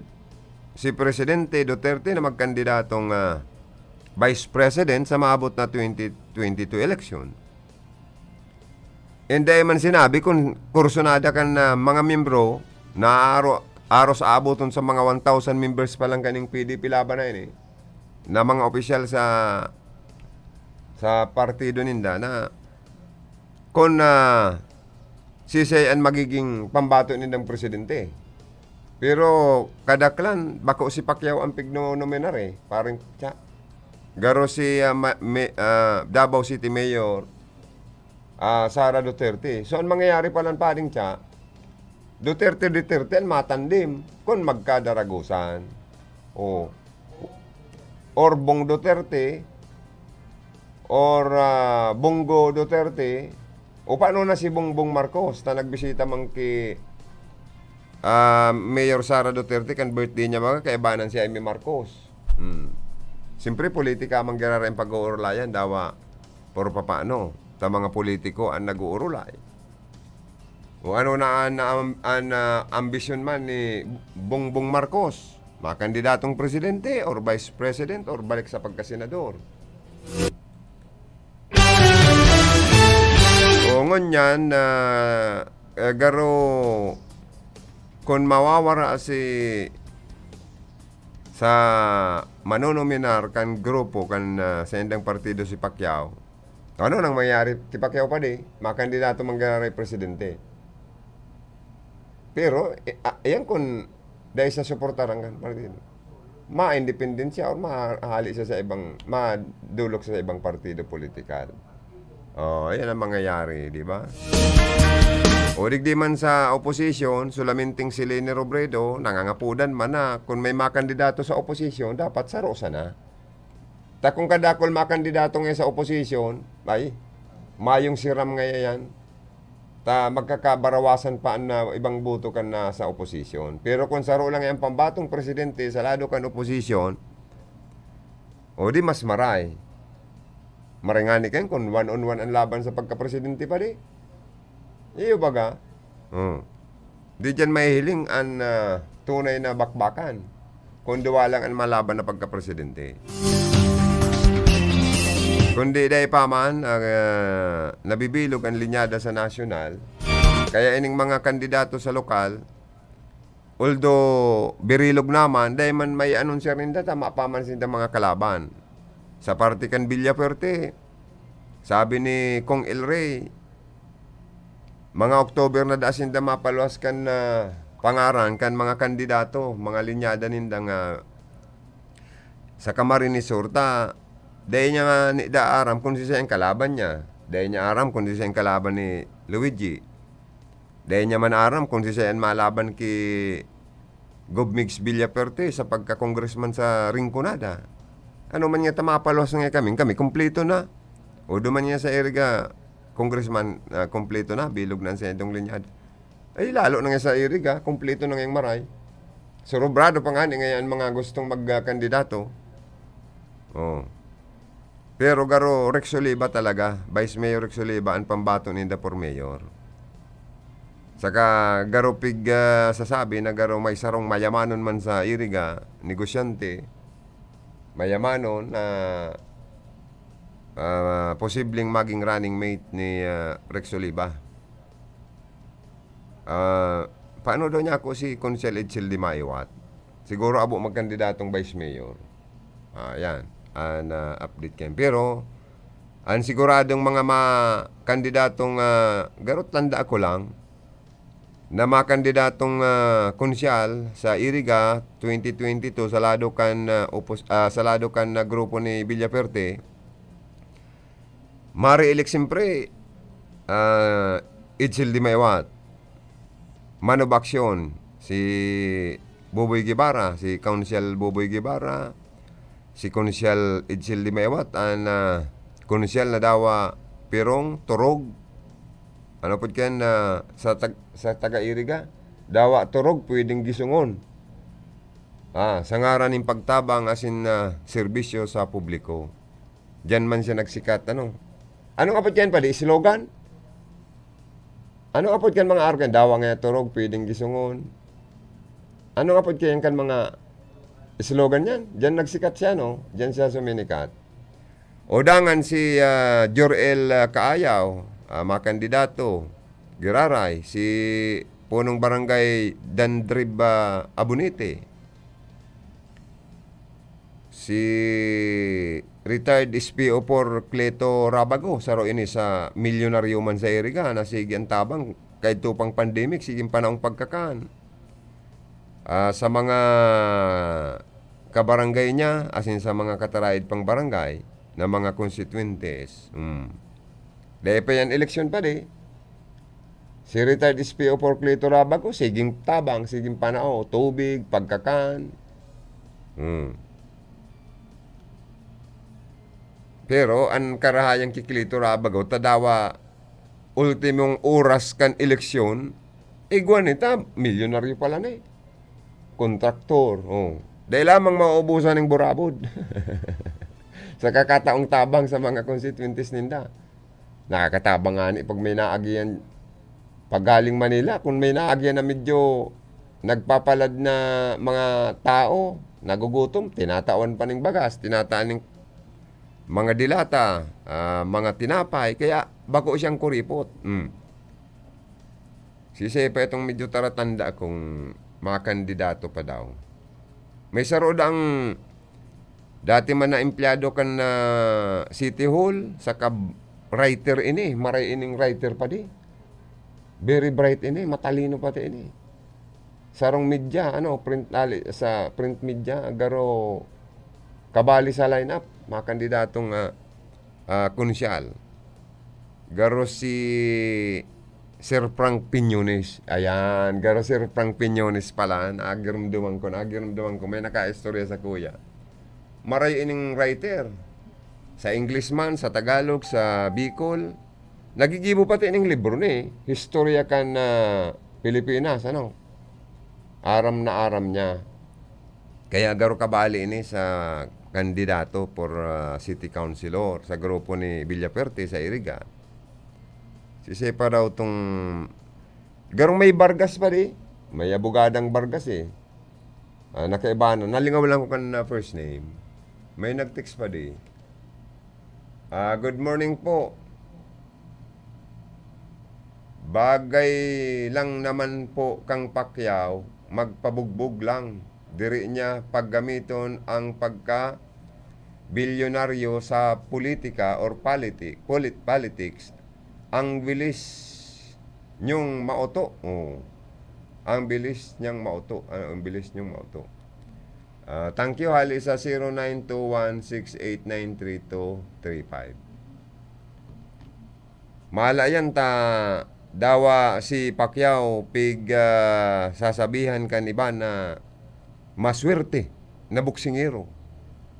si Presidente Duterte na magkandidatong, ah, Vice President sa maabot na twenty twenty-two election. Hindi man sinabi kung kursunada kan, ah, mga miyembro na aro-, aros aaboton sa mga one thousand members pa lang kaning P D P Laban na ini, na mga opisyal sa, sa partido ninda na kung, ah, sisay an magiging pambato nindang presidente. Pero kadaklan, bako si Pacquiao ang pigno-nominar eh, parang siya. Garo si, ah, ma-, me-, ah, Davao City Mayor, ah, Sara Duterte. So, ang mangyayari pala, paring siya, Duterte, Duterte, ang matandem, kung magkadaragusan. O, or Bong Duterte, or, ah, Bongo Duterte, o paano na si Bongbong Marcos, ta nagbisita man ki, ah, Mayor Sara Duterte kan birthday niya, mga kaibanan si Jaime Marcos. Hmm. Siyempre, politika man giraray ang pag-uurulayan, dawa, pero papaano, ta mga politiko ang nag-uurulay. O ano na an, an, an, ah, ambisyon man ni Bongbong Marcos? Makandidatong presidente or vice president or balik sa pagkasenador? O ngunyan na, eh, garo, kung mawawara si, sa manonominar kan grupo kan, ah, sa indang partido si Pacquiao, ano nang mangyayari? Si Pacquiao pa di, makandidato man giraray presidente. Pero, eh, ah, yan kung dahil sa suportaran kan partido. Ma-independent siya or mahali siya sa ibang, madulok siya sa ibang partido politikal. Oh, yan ang mangyayari, di ba? O digdi man sa oposisyon, sulaminting si Leni Robredo, nangangapodan man na kung may makandidato sa oposisyon, dapat saro sana. Ta kung kadakul makandidato ngayon sa oposisyon, ay, mayong siram ngayon yan. Ta magkakabarawasan pa an, ah, ibang boto kan nasa oposisyon. Pero kung saro lang yan pambatong presidente sa lado kan oposisyon, o di mas maray. Maray ngani kayan kung one on one an laban sa pagkapresidente pa di. Iyo baga? Hmm. Di diyan mahihiling an, ah, tunay na bakbakan, kung duwa lang an malaban na pagkapresidente. Kundi dai pa man, ah, nabibilog an linyada sa nasyonal, kaya ining mga kandidato sa lokal, although birilog naman, dai man mai-anunsiyar ninda, tama pa man sinda mga kalaban. Sa parte kan Villafuerte, sabi ni Cong El Rey, mga October na daa sinda mapaluwas kan, ah, pangaran kan mga kandidato, mga linyada ninda nga sa Camarines Sur ta, dai niya nga ni, da aram kung siisay ang kalaban niya. Dai niya aram kung siisay ang kalaban ni Luigi. Dai niya man aram kung siisay ang malaban ki Gov Migs Villafuerte sa pagka-congressman sa Rinconada. Ano man nga ta mapaluwas nga kami, kami kumpleto na. O duman nga sa Iriga, congressman, ah, kumpleto na, bilog na ang sentong linyada. Ay, lalo na nga sa Iriga, kumpleto na ngayong maray. Surubrado pa nga ni ngayon ang mga gustong magkandidato. Oh. Pero garo Rex Oliva talaga, Vice Mayor Rex Oliva ang pambato ninda for mayor. Saka garo pig, ah, sasabi na garo may sarong mayamanon man sa Iriga, negosyante, mayamanon na, ah, posibleng maging running mate ni, ah, Rex Oliva. Ah, paano daw niya ako si Konsel Edsel Di Maiwat? Siguro abo magkandidatong vice mayor. Ah, yan. An, ah, update kayo. Pero, ang siguradong mga ma-, kandidatong, ah, garot tanda ako lang, na mga kandidatong, ah, konsyal sa Iriga twenty twenty-two sa lado kan, ah, opos-, ah, sa lado kan, ah, grupo ni Villafuerte, mare-elect siyempre, ah, Edsel Di Maiwat. Man of action, si Boboy Guevara, si Council Boboy Guevara, si Council Edsel Di Maiwat, an, ah, Council na dawa pirong, turog. Ano pod kayan na sa tag-, sa taga-Iriga? Dawa turog, pwedeng gisungon. Ah, sa ngaran nin pagtabang asin, ah, serbisyo sa publiko. Diyan man siya nagsikat, ano? Ano nga pod kayan, padi? Slogan? Ano nga pod kayan mga arog yan? Dawa nga turog, pwedeng gisungon. Ano nga pod kayan kan mga slogan yan? Diyan nagsikat siya, no? Diyan siya suminikat. O dangan si, ah, Jor-el, ah, Kaayaw, ah, mga kandidato, giraray, si punong barangay Dandrib, ah, Abunite, si retired S P O four Cleto Rabago, saro ini sa milyonaryo man sa Iriga, na sige ang tabang, kahit tupang pandemic, sige ang panahong pagkakan. Ah, sa mga kabarangay niya, asin sa mga kataraid pang barangay, na mga konstituyentes. Hmm. Dahil pa yan, eleksyon pa di. Si retired S P O four Cleto Rabago, siging tabang, siging panao, tubig, pagkakan. Hmm. Pero an karahayan ki Cleto Rabago, tadawa, ultimong oras kan eleksyon, igwa nita, milyonaryo pala na eh. Kontraktor, oh. Dahil lamang mauubusan ng burabod. Sa kakataong tabang sa mga konstituyentes ninda. Nakakatabang nga ni pag may naagihan, pag galing Manila, kung may naagihan na medyo nagpapalad na mga tao, nagugutom, tinatawan pa ning bagas, tinataan ning mga dilata, ah, mga tinapay, kaya bako siyang kuripot. Hmm. Sisay pa itong medyo taratanda kung mga kandidato pa daw. May saro dang dati man na empleyado kan, ah, City Hall, saka writer ini, maray ining writer pa di. Very bright ini, matalino pati ini. Sarong media, ano, print ali-, sa print media, garo kabali sa lineup, mga kandidatong, ah, ah, konsyal. Garo si Sir Frank Piñones. Ayan, garo Sir Frank Piñones pala. Nagirumduman ko, nagirumduman ko. May nakaistorya sa kuya. Maray ining writer. Sa English man, sa Tagalog, sa Bicol, nagigibo pati ning libro ni, Historia kan, ah, Pilipinas, ano? Aram na aram niya. Kaya garo kabali ini sa kandidato for, ah, city councilor sa grupo ni Villafuerte sa Iriga. Sisay pa daw tong, garong may Vargas pa di? May abogadang Vargas eh. Ah, nakaiba na. Nalingaw lang ko kan, ah, first name. May nag-text pa di. Ah, good morning po. Bagay lang naman po kang Pacquiao, magpabugbog lang. Diri niya paggamiton ang pagka bilyonaryo sa politika or politi-, polit-, politics. Ang bilis niyong mauto. Oh. Ang bilis niyang mauto. Ah, ang bilis niyong mauto. Ah, thank you, hali sa zero nine two one six eight nine three two three five. Mala yan ta, dawa si Pacquiao pig, ah, sasabihan kan iba na maswerte na boksingero.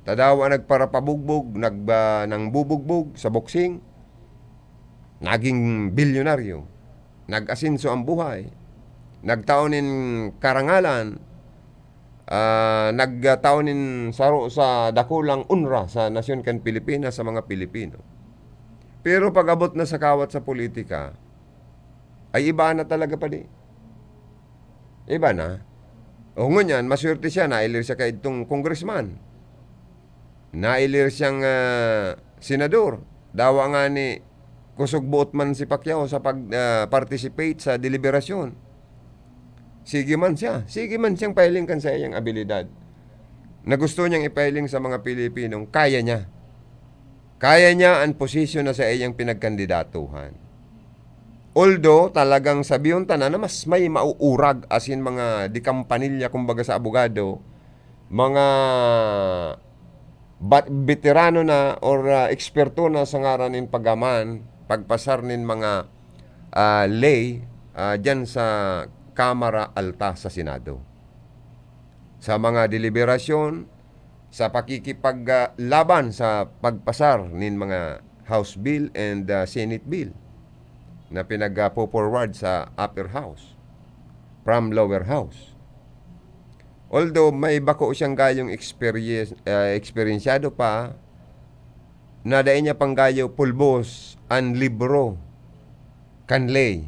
Ta dawa nagparapabugbog, nag, ah, nangbubugbog sa boksing, naging bilyonaryo, nag-asenso ang buhay, nagtao nin karangalan, ah, nagtao nin saro sa dakulang onra sa nasyon kan Pilipinas, sa mga Pilipino. Pero pag-abot na sa kawat sa politika, ay iba na talaga pa di. Iba na. O ngunyan, maswerte siya, nailir siya kaidtong congressman. Nailir siyang, ah, senador. Dawa nga ni kusog buot man si Pacquiao sa pag, ah, participate sa deliberasyon. Sige man siya. Sige man siyang pahiling kan sa iyang abilidad na gusto niyang ipahiling sa mga Pilipinong kaya niya. Kaya niya an posisyon na sa iyang pinagkandidatuhan. Although, talagang sabihon ta na, na mas may mauurag asin mga di kampanilya, kumbaga, sa abogado, mga bat-, beterano na or, ah, eksperto na sa ngaran nin pagaman, pagpasar nin mga, ah, ley, ah, diyan sa Kamara Alta sa Senado. Sa mga deliberasyon, sa pakikipag, ah, laban sa pagpasar nin mga House Bill and, ah, Senate Bill na pinag, ah, po-forward sa Upper House from Lower House. Although may bako siyang gayong experience, ah, eksperyensyado pa, na dai niya pang gayo pulbos an libro kan ley.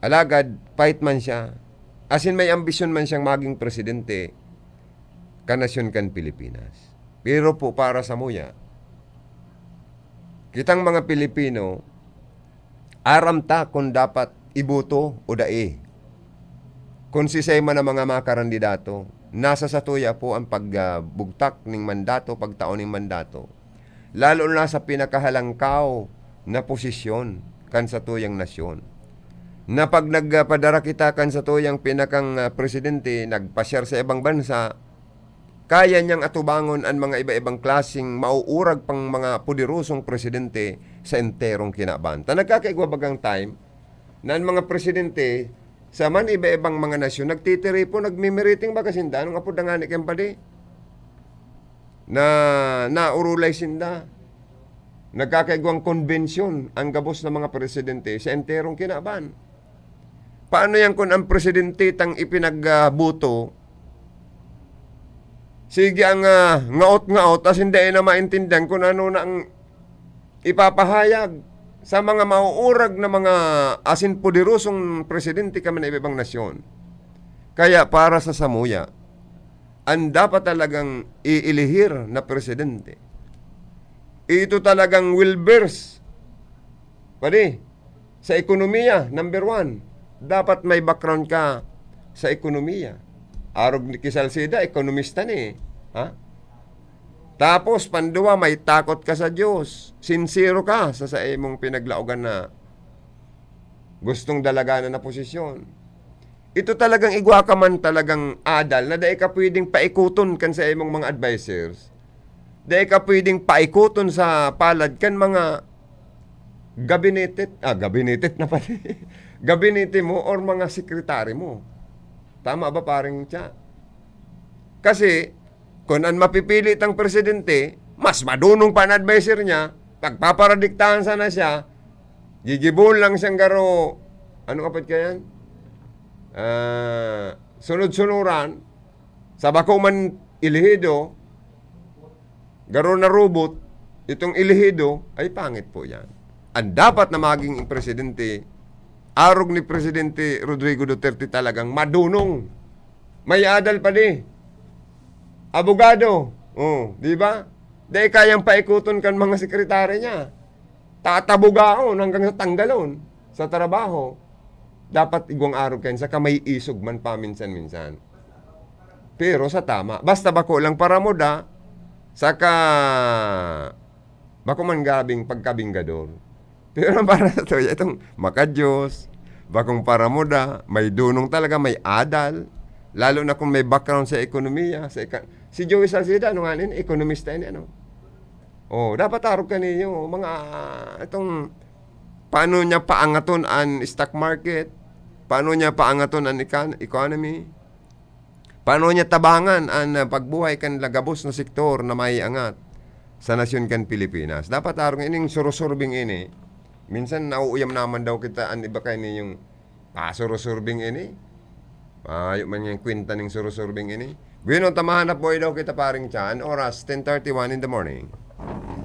Alagad, pait man siya, asin may ambisyon man siyang maging presidente kan nasyon kan Pilipinas. Pero po, para sa muya, kitang mga Pilipino, aram ta kun dapat iboto o dai. Kun sisay man ang mga makarandidato, nasa satuya po ang pagbugtak ning mandato, pagtao ning mandato, lalo na sa pinakahalangkaw na posisyon kan satuyang nasyon. Na pag nagpadara kita kan satuyang pinakang, ah, presidente, nagpasyar sa ibang bansa, kaya niyang atubangon an mga iba-ibang klaseng mauurag pang mga poderosong presidente sa enterong kinaban. Ta nagkakaigwa bagang time na an mga presidente sa man iba-ibang mga nasyon nagtitiripon, nagmimiriting baga sinda, anong apod na ngani kayong padi? Na naurulay sinda. Nagkakaigwang konbensyon ang gabos na mga presidente sa enterong kinaban. Paano yan kun ang presidente tang ipinagbuto, sige ang, ah, ngaot-ngaot, asin dai na maintindihan kun ano na ang ipapahayag sa mga mauurag na mga asin poderosong presidente kami na iba-ibang nasyon? Kaya para sa samuya, ang dapat talagang iilihir na presidente, ito talagang well-versed, padi, sa ekonomiya, number one. Dapat may background ka sa ekonomiya. Arog ni ki Salceda, ekonomista ni, ha? Tapos, panduwa, may takot ka sa Diyos. Sinsero ka sa, sa imong pinaglaogan na gustong dalaganan na posisyon. Ito talagang igwa ka man talagang adal na dai ka pwedeng paikuton kan sa imong mga advisors. Dai ka pwedeng paikuton sa palad kan mga gabinete, ah, gabinete na pati. Gabinete mo or mga sekretary mo. Tama ba, pareng Cha? Kasi, kun an mapipili tang presidente, Mas madunong pa an adviser niya, pagpaparadiktahan sana siya, gigibon lang siyang garo, ano apod kayan? Ah, sunod-sunuran, sa bako man elehido, garo narubot, itong elehido, ay pangit po yan. Ang dapat na maging presidente, arog ni Presidente Rodrigo Duterte talagang madunong. May adal pa di. Abogado. Oh, di ba? Dai kayang paikuton kan mga sekretary niya. Tatabugaon hanggang sa tanggalon sa trabaho. Dapat igwang arog kayan, saka may isog man paminsan-minsan. Pero sa tama. Basta bako lang paramuda, saka bako man gabing pagkabinggador. Pero para sa tuya, itong makadiyos, bakong paramuda, may dunong talaga, may adal. Lalo na kung may background sa ekonomiya, sa eka-, si Joey Salceda, ano nga nin, ekonomista ini, ano? Oh, dapat arog kaniyo, mga, itong, paano niya paangaton an stock market? Paano niya paangaton an econ-, economy? Paano niya tabangan an, ah, pagbuhay kan lagabos na sektor na maiangat sa nasyon kan Pilipinas? Dapat arog ining surusurbing ini. Minsan nauuyam naman daw kita an iba kay ninyong pasurusurbing ini. Mayo man yang kwenta ning surusurbing ini. Bueno, tamahan na po daw kita, paring Chan. Oras, ten thirty-one in the morning.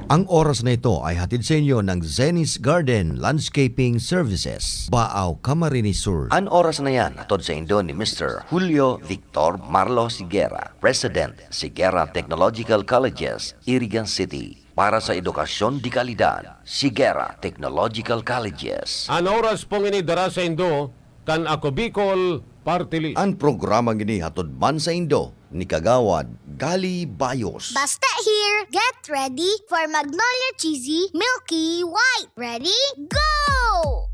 Ang oras na ito ay hatid sa inyo ng Zenny's Garden Landscaping Services, Baao, Camarines Sur. An oras na yan, hatod sa indo ni Mister Julio Victor Marlo Sigera, President, Sigera Technological Colleges, Irigan City. Para sa edukasyon de kalidad, Sigera Technological Colleges. An oras pong ini dara sa indo kan Ako Bicol Party List. An programang ini hatod man sa indo ni Kagawad Gali Bayos. Basta here, get ready for Magnolia Cheesy Milky White. Ready? Go!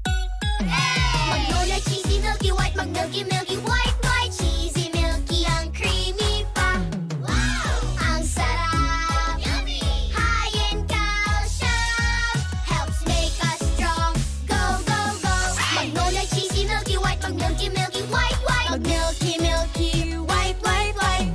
Magnolia Cheesy Milky White, mag-milky, milky, white, white, cheesy, milky, ang creamy pa. Wow! Ang sarap! Yummy! High in calcium, helps make us strong. Go, go, go! Magnolia Cheesy Milky White, mag-milky, milky, white, white. Mag-milky, milky, white, white, white.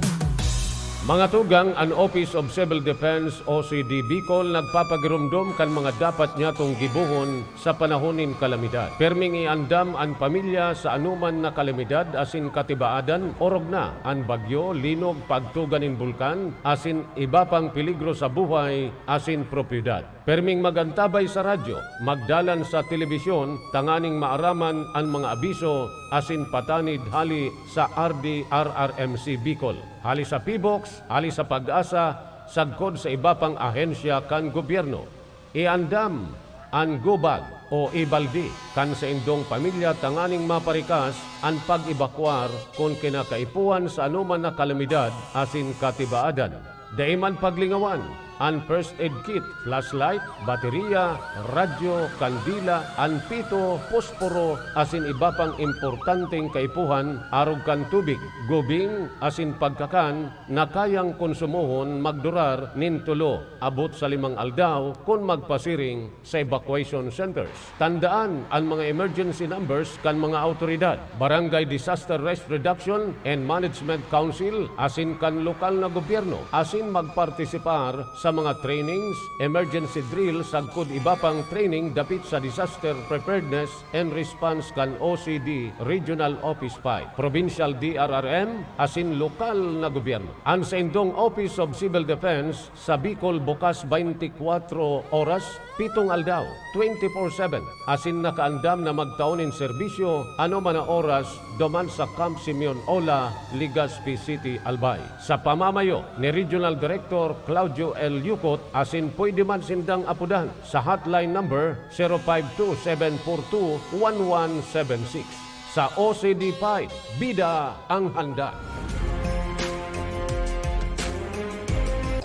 Mga tugang, an Office of Civil Defense, O C D Bicol, nagpapagiromdom kan mga dapat nyatong gibohon sa panahon nin kalamidad. Perming iandam an pamilya sa anoman na kalamidad asin katibaadan, orog na an bagyo, linog, pagtuga nin bulkan, asin iba pang peligro sa buhay asin propiedad. Perming mag-antabay sa radyo, magdalan sa telebisyon tanganing maaraman an mga abiso asin patanid hali sa R D R R M C Bicol, hali sa PHIVOLCS, hali sa PAGASA, sagkod sa iba pang ahensya kan gobyerno. Iandam an go bag o e-balde kan saindong pamilya tanganing maparikas an pag-ebakuar kun kinakaipuhan sa anoman na kalamidad asin katibaadan. Dai man paglingawan an first aid kit, flashlight, bateriya, radyo, kandila, an pito, posporo, asin iba pang importanteng kaipuhan arog kan tubig, gubing, asin pagkakan na kayang konsumohon magdurar nin tulo abot sa limang aldaw kun magpasiring sa evacuation centers. Tandaan an mga emergency numbers kan mga awtoridad. Barangay Disaster Risk Reduction and Management Council asin kan lokal na gobyerno, asin magpartisipar sa mga trainings, emergency drill sagkod iba pang training dapit sa disaster preparedness and response kan O C D, Regional Office five, Provincial D R R M, asin lokal na gobyerno. An saindong Office of Civil Defense sa Bicol bukas twenty-four oras, pitong aldaw, twenty-four seven, asin nakaandam na magtao nin serbisyo anoman na oras duman sa Camp Simeon Ola, Legazpi City, Albay. Sa pamamayo ni Regional Director Claudio L. Yucot, asin pwede man sindang apodan sa hotline number zero five two seven four two one one seven six. Sa O C D five, bida ang handa.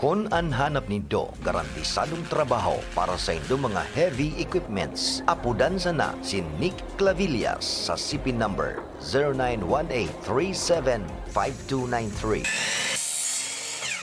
Kun an hanap nindo garantisadong trabaho para sa indo mga heavy equipments, apodan sana si Nick Clavillas sa C P number zero nine one eight three seven five two nine three.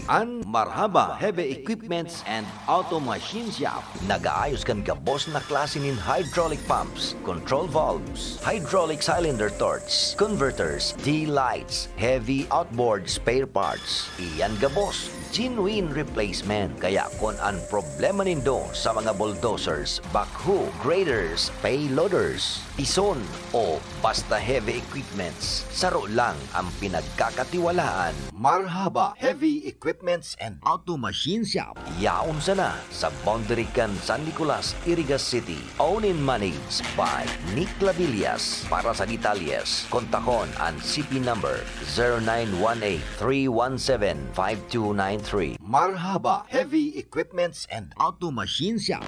An Marhaba Heavy Equipments and Auto Machine Shop nagaayos kan gabos na klase nin hydraulic pumps, control valves, hydraulic cylinder torch, converters, D-lights, heavy outboard spare parts. Iyan gabos, genuine replacement. Kaya kun an problema nindo sa mga bulldozers, backhoe, graders, payloaders, pison, o basta heavy equipments, saro lang ang pinagkakatiwalaan. Marhaba Heavy Equipments and Auto Machine Shop. Yaon sana sa boundary kan San Nicolas, Iriga City. Owned and managed by Nick Labillas. Para sa detalyes, kontakon an C P number zero nine one eight three one seven five two nine three. Marhaba Heavy Equipments and Auto Machine Shop.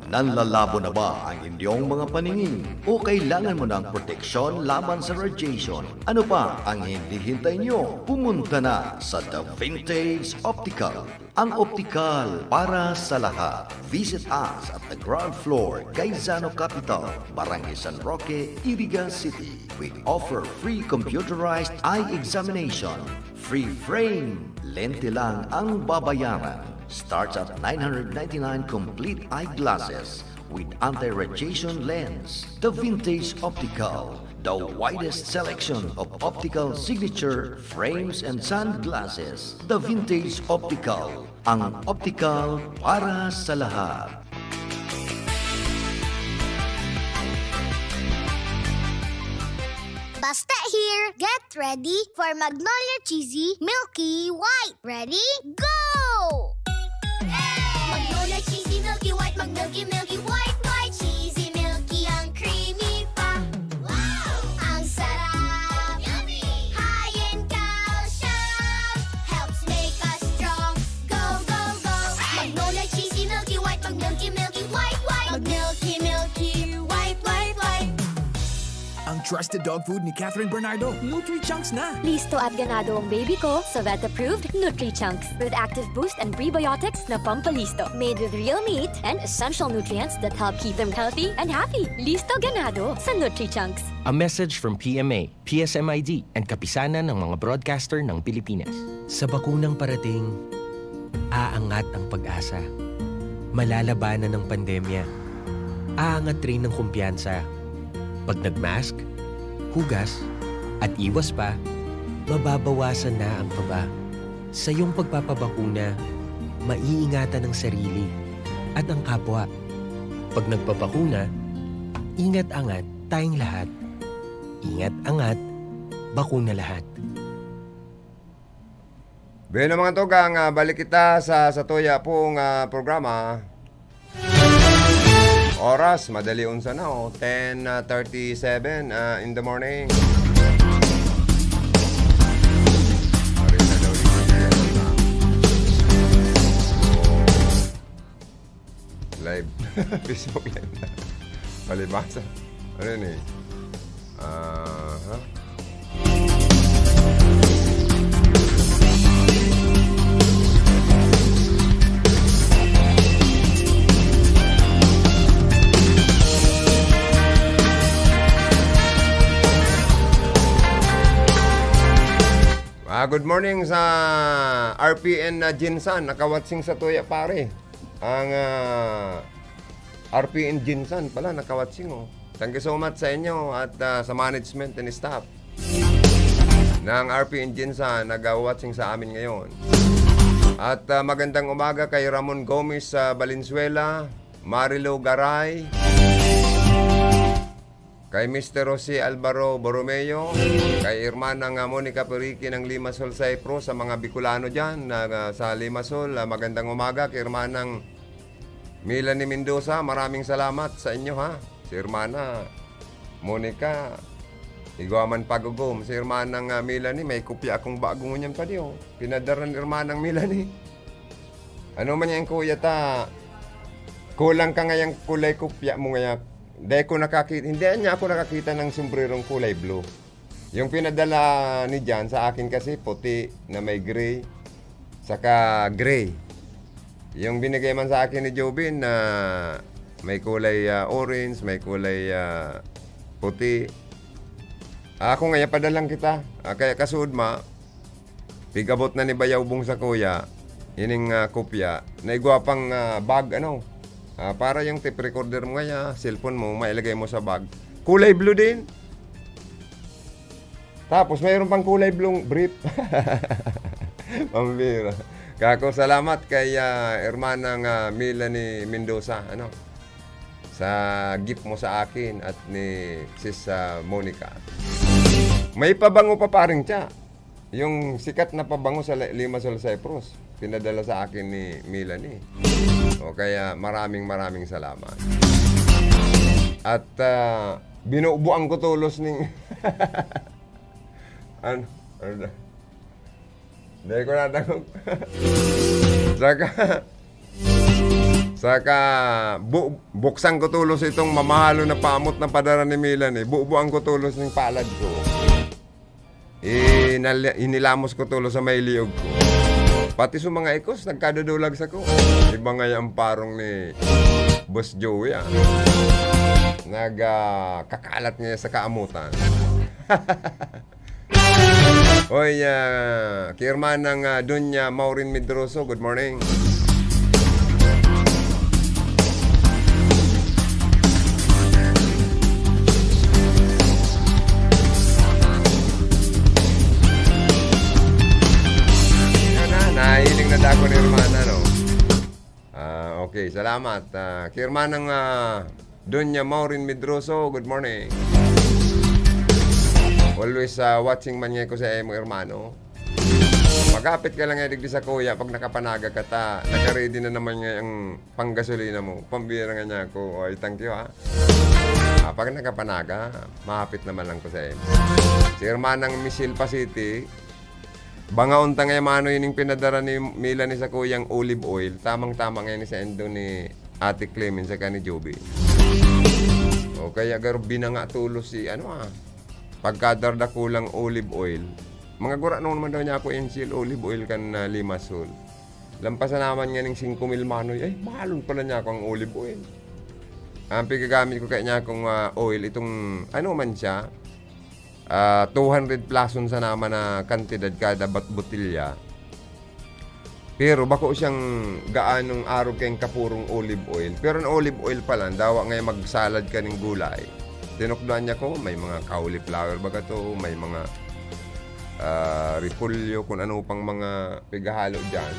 Nanlalabo na ba ang inyong mga paningin? O kailangan mo ng proteksyon laban sa radiation? Ano pa ang hinihintay nyo? Pumunta na sa The Vintage Optical, ang optikal para sa lahat. Visit us at the ground floor, Gaisano Capital, Barangay San Roque, Iriga City. We offer free computerized eye examination. Free frame, lente lang ang babayaran. Starts at nine hundred ninety-nine complete eyeglasses with anti-radiation lens. The Vintage Optical, the widest selection of optical signature frames and sunglasses. The Vintage Optical, ang optical para sa lahat. Basta here, get ready for Magnolia Cheesy Milky White. Ready? Go! Magnolia Cheesy Milky White, mag-milky, milky, white, white, cheesy, milky, ang creamy pa. Wow! Ang sarap! Yummy! High in calcium, helps make us strong. Go, go, go! Magnolia Cheesy Milky White, mag-milky, milky, white, white, mag-milky, milky, white, white, white. Ang trusted dog food ni Catherine Bernardo, Nutri-Chunks na! Listo at ganado ang baby ko sa vet-approved Nutri-Chunks with active boost and prebiotics na pampalisto. Made with real meat and essential nutrients that help keep them healthy and happy. Listo ganado sa Nutri-Chunks. A message from P M A, P S M I D, and Kapisanan ng mga Broadcaster ng Pilipinas. Sa bakunang parating, aangat ang pag-asa. Malalabanan ang pandemya. Aangat rin ang kumpiyansa. Pag nag-mask, hugas, at iwas pa, mababawasan na ang kaba. Sa iyong pagpapabakuna, maiingatan ang sarili at ang kapwa. Pag nagpabakuna, ingat-angat tayong lahat. Ingat-angat, bakuna lahat. Bueno, mga tugang, ah, balik kita sa, sa tuya pong, ah, programa. Oras, madali unsa na, oh. Ten thirty-seven, ah, in the morning. Marina daw yun. Live. Facebook Live na. Palibasa. Ano yun eh? Aha. Ah, good morning sa R P N na Jinsan, nakawatsing sa tuya, pare. Ang, ah, R P N Jinsan pala, nakawatsing, oh. Thank you so much sa inyo at, ah, sa management and staff ng R P N Jinsan, nag-watsing sa amin ngayon. At, ah, magandang umaga kay Ramon Gomez sa Valenzuela, Marilo Garay, kay Mister Jose Alvaro Borromeo, kay Hermana nga Monica Perique ng Limassol, Cyprus, sa mga Bicolano dyan na, ah, sa Limassol, ah, magandang umaga kay Hermanang Melanie Mendoza, maraming salamat sa inyo, ha. Si Hermana Monica, igwa man pagugom. Si Hermanang, ah, Melanie, may kopya akong bago ngunyan pa diyo. Pinadara ni Hermanang Melanie. Ano man yan, kuya, ta? Kulang ka ngayang kulay kopya mo ngaya. Dahil ko nakakita, hindi niya ako nakakita ng sombrerong kulay blue. Yung pinadala ni Jan sa akin kasi puti na may gray, saka gray. Yung binigay man sa akin ni Jobin na may kulay, ah, orange, may kulay, ah, puti. Ako nga, ipadalang kita. Ah, kaya kasuod ma, pig-abot na ni Bayaw Bong sa kuya, ining, ah, kopya, na igwa pang, ah, bag, ano, ah, para yung tape recorder mo ngaya, cellphone mo, mailagay mo sa bag. Kulay blue din. Tapos, mayroon pang kulay blue brief. Pambira. Kako, salamat kay, ah, Hermanang, ah, Melanie Mendoza, ano, sa gift mo sa akin at ni Sis, ah, Monica. May pabango pa, paring Cha. Yung sikat na pabango sa Li-, Limassol, Cyprus. Pinadala sa akin ni Melanie. O kaya, maraming, maraming salamat. At, ah, binubuang ko tolos ning ano, ano na? Dai ko nadangog. Saka, saka, bu-, buksan ko tolos itong mamahalon na paamot na padara ni Melanie. Bubuang ko tolos ning palad ko. Inali-, inilamos ko tolos sa may liog ko. Pati sa mga ikos, nagkadudulag sako. Iba nga yung parong ni Boss Joey, ah. Nag, ah, kakalat niya sa kaamutan. Oy, ah, kay Hermanang, ah, Doña Maureen Medroso, good morning. Yan na, nahiling na dako ni Hermana, no? Ah, okay, salamat. Ah, kay Hermanang, ah, Doña Maureen Medroso, good morning. Always, ah, watching man ngayon ko sa imo, hermano. Magapit ka lang nga digdi sa kuya, pag nakapanaga ka ta, nakaready na naman nga ang panggasolina mo. Pambira nga niya ako. Oy, thank you, ha. Ah, pag nakapanaga, mahapit naman lang ko sa imo. Si Hermanang Michelle Pasiti, bangaon ta nga mano ining pinadara ni Melanie sa kuyang olive oil. Tamang-tama nga ini sa indo ni Ate Clemen saka ni Joby. O kaya garo binanga tolos si ano, ah, pagkadardakulang olive oil. Mga gurano naman daw niya ako, N C L olive oil kan, ah, Limassol. Lampasan naman nga ning singko mil manoy. Ay, mahalon pala niya ako ang olive oil. Ang pigagamit ko kaya niya akong, ah, oil, itong ano man siya, ah, two hundred plus unsa naman na kantidad kada bat-, botilya. Pero bako siyang gaanong arog kayong kapurong olive oil. Pero ang olive oil pala, dawa ngay magsalad ka ning gulay. Tinukdoan niya ko, may mga cauliflower baga to, may mga, ah, repolyo, kung ano pang mga pigahalo diyan.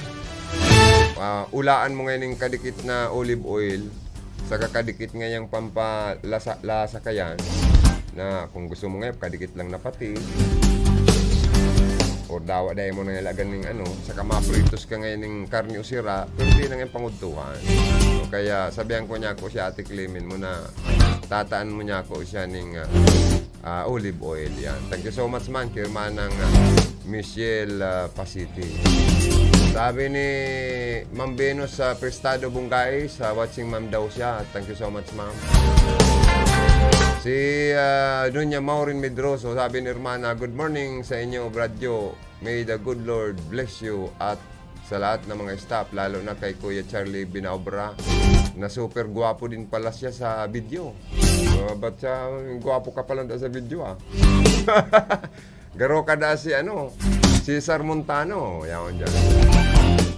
Ah, ulaan mo ngayon yung kadikit na olive oil, saka kadikit ngayang pampalasa, lasa ka yan, na kung gusto mo ngayon, kadikit lang na patis, or dawa dahil mo na ilagan ng ano, saka mapritos ka ngayon ng karne o sira, pero di na ngayon pangudtuhan. O kaya, sabihan ko niya ako si Ate Clemen mo na tataan mo niya ako siya ning, ah, ah, olive oil, yan. Thank you so much man, kay Hermanang, ah, Michelle, ah, Pasiti. Sabi ni Ma'am Venus sa Prestado Bungais, ah, watching ma'am daw siya. Thank you so much, ma'am. Si, ah, Doña Maureen Medroso, sabi ni Hermana, "Good morning sa inyo, Bradyo. May the good Lord bless you at sa lahat ng mga staff, lalo na kay Kuya Charlie Binaobra, na super gwapo din pala siya sa video." Ah, ba't siya, gwapo ka pala sa video, ah? Garo ka da si ano, Cesar Montano. Yaon dyan.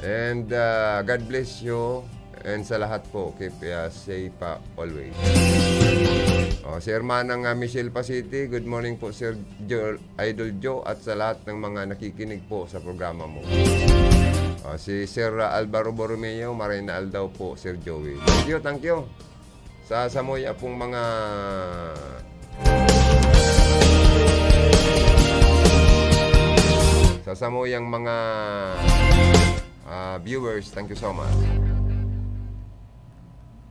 And, ah, God bless you. And sa lahat po, keep, ah, safe pa always. Oh, si Hermanang, ah, Michelle Pasiti, good morning po, Sir Jo-, Idol Joe, at sa lahat ng mga nakikinig po sa programa mo. Oh, si Sir, ah, Alvaro Borromeo, maray na aldaw po, Sir Joey. Thank you, thank you. Sa samuya pong mga, sa samuyang mga, ah, viewers, thank you so much.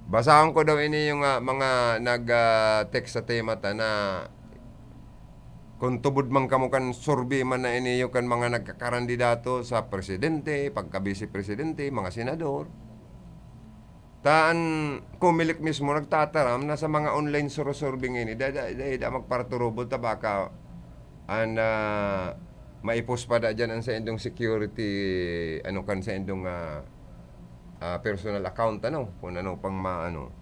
Basahon ko daw ini yung, ah, mga nag, ah, text sa tema ta na kung tubod man kamo kan survey man na ini yung kan mga nagkakarandidato sa presidente, pagka-vice presidente, mga senador. Ta an Comelec mismo nagtataram na sa mga online suro-survey ngini, da, da, da, da magparaturubol ta baka an, ah, maipos pa da diyan an saindong security, ano, kan saindong, ah, ah, personal account, ano, kung ano pang ma-, ano,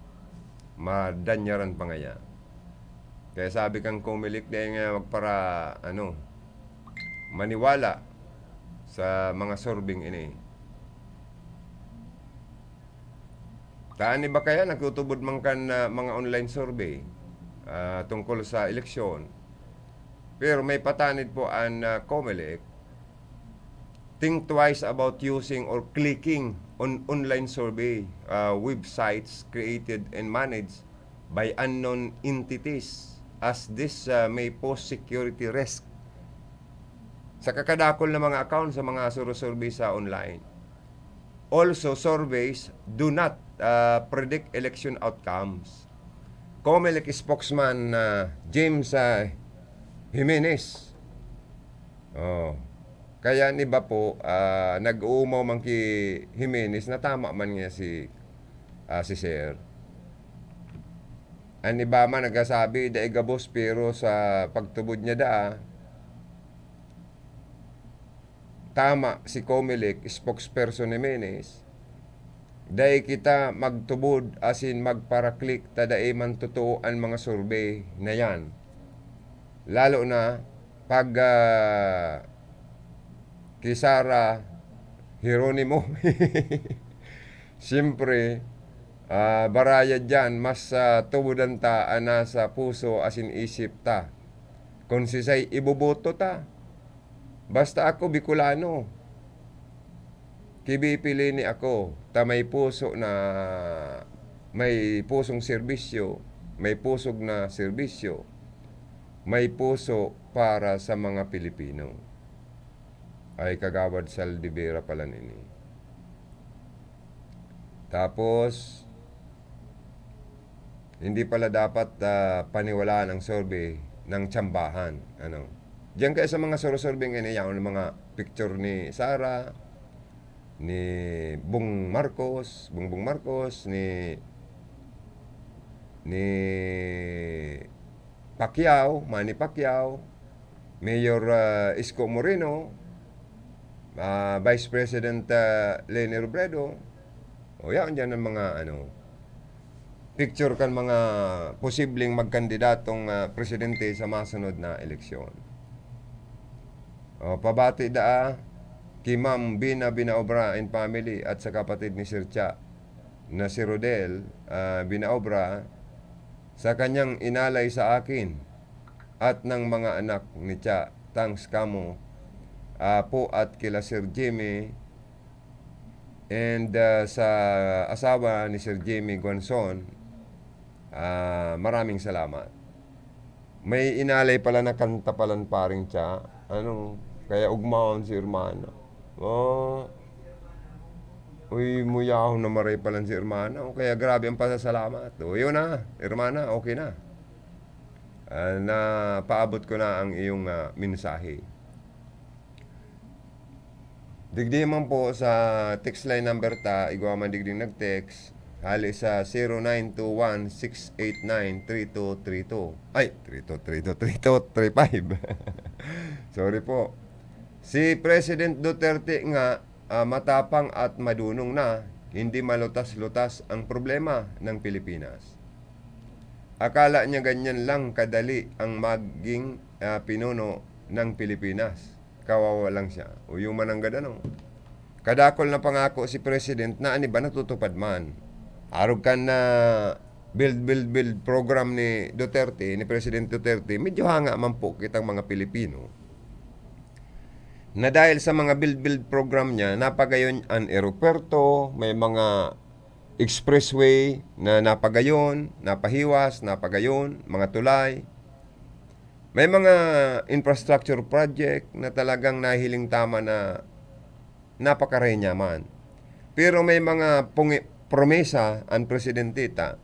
madanyaran pa ngaya. Kaya sabi kan Comelec, dai nga magpara-, ano, maniwala sa mga surbeng ini. Ta an iba kaya nagtutubod man kan, ah, mga online survey, ah, tungkol sa eleksyon. Pero may patanid po an, ah, Comelec, think twice about using or clicking on online survey, ah, websites created and managed by unknown entities, as this, ah, may pose security risk sa kakadakol na mga account sa mga suro-survey sa online. Also, surveys do not, ah, predict election outcomes. Comelec spokesman, ah, James, ah, Jimenez. Oh. Kaya an iba po, ah, nag-uumaw man ki Jimenez na tama man niya si, ah, si Sir. An iba man nagsasabi, dai gabos, pero sa pagtubod niya daa, tama si Comelec spokesperson Jimenez, dai kita magtubod asin magpara-click ta dai man totoo an mga survey na yan. Lalo na pag, ah, ki Sara Geronimo. Siyempre, ah, baraya diyan, mas, ah, tubodan ta an nasa puso asin isip ta. Kun sisay iboboto ta. Basta ako, Bicolano. Ki Bipi Leni ako, ta may puso na, may pusong serbisyo, may pusog na serbisyo, may puso para sa mga Pilipino. Ay, Kagawad Sal de Vera pala nini. Tapos, hindi pala dapat, ah, paniwalaan ang survey ng tsambahan. Ano? Diyan kaya sa mga suro-survey ngayon, yaon ang mga picture ni Sara, ni Bong Marcos, Bongbong Marcos, ni, ni Pacquiao, Manny Pacquiao, Mayor, ah, Isko Moreno, ah, Vice President, ah, Leni Robredo. O, yaon diyan ang mga, ano, picture kan mga posibleng magkandidatong, ah, presidente sa masunod na eleksyon. O, pabati daa ki Ma'am Bina Binaobra and family at sa kapatid ni Sir Cha na si Rodel, ah, Binaobra, sa kanyang inalay sa akin at ng mga anak ni Cha. Thanks kamo, ah, po at kila Sir Jimmy and, ah, sa asawa ni Sir Jimmy Guanzon. Ah, maraming salamat. May inalay pala na kanta palan paring Cha. Ano, kaya ugmaon si hermana. Oh. Uy, muyahon na maray palan si hermana. O kaya grabe ang pasasalamat. O, yun na, hermana, okay na. Ah, napaabot ko na ang iyong, ah, mensahe. Digdi man po sa text line number ta, igwa man digdi nag-text, hali sa zero nine two one six eight nine three two three two. Ay, three two, three two, three two, three five. Sorry po. Si President Duterte nga, ah, matapang at madunong na, hindi malutas-lutas ang problema ng Pilipinas. Akala niya ganyan lang kadali ang maging, ah, pinuno ng Pilipinas. Kawawa lang siya. O yung mananggad ano. Kadakol na pangako si President na an iba natutupad man. Arog kan na build, build, build program ni Duterte, ni President Duterte, medyo hanga man po kitang mga Pilipino na dahil sa mga build, build program niya, napagayon an eropuwerto, may mga expressway na napagayon, napahiwas, napagayon, mga tulay. May mga infrastructure project na talagang nahiling tama na napakarenyaman. Pero may mga pungi-, promesa ang presidente ta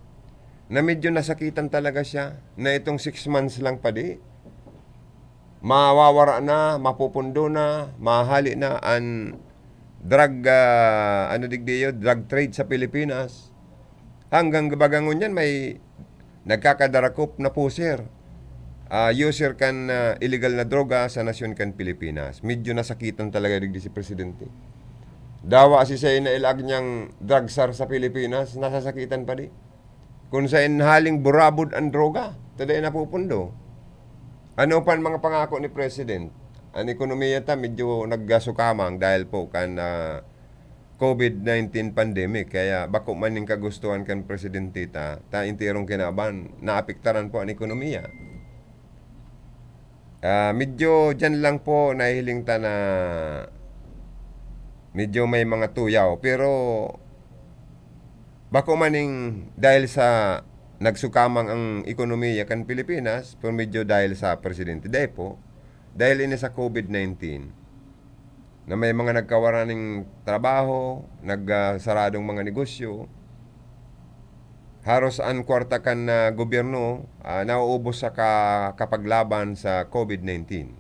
na medyo nasakitan talaga siya na itong six months lang pa di, mawawara na, mapupundo na, mahali na ang drug, ah, ano digdi yun, drug trade sa Pilipinas. Hanggang baga ngunyan may nagkakadarakop na pusher, ah, user kan, ah, illegal na droga sa nasyon kan Pilipinas. Medyo nasakitan talaga digdi si Presidente. Dawa si Sena ilag niyang drug czar sa Pilipinas, nasasakitan pa di. Kung sa inhaling burabod ang droga, dai napupundo. Ano pa an mga pangako ni President? An ekonomiya ta medyo nagkasukamang dahil po kan, ah, COVID nineteen pandemic. Kaya bako man nin kagustuhan kan presidente ta, ta enterong kinaban, naapektaran po an ekonomiya. Ah, medyo diyan lang po nahihiling ta na medyo may mga tuyaw. Pero bako man nin dahil sa nagsukamang ang ekonomiya kan Pilipinas, pero medyo dahil sa presidente. Dai po. Dahil ini sa COVID nineteen, na may mga nagkawaran nin trabaho, nag, ah, saradong mga negosyo. Haros an kwarta kan, ah, gobyerno, ah, nauubos sa ka-, kapaglaban sa COVID nineteen.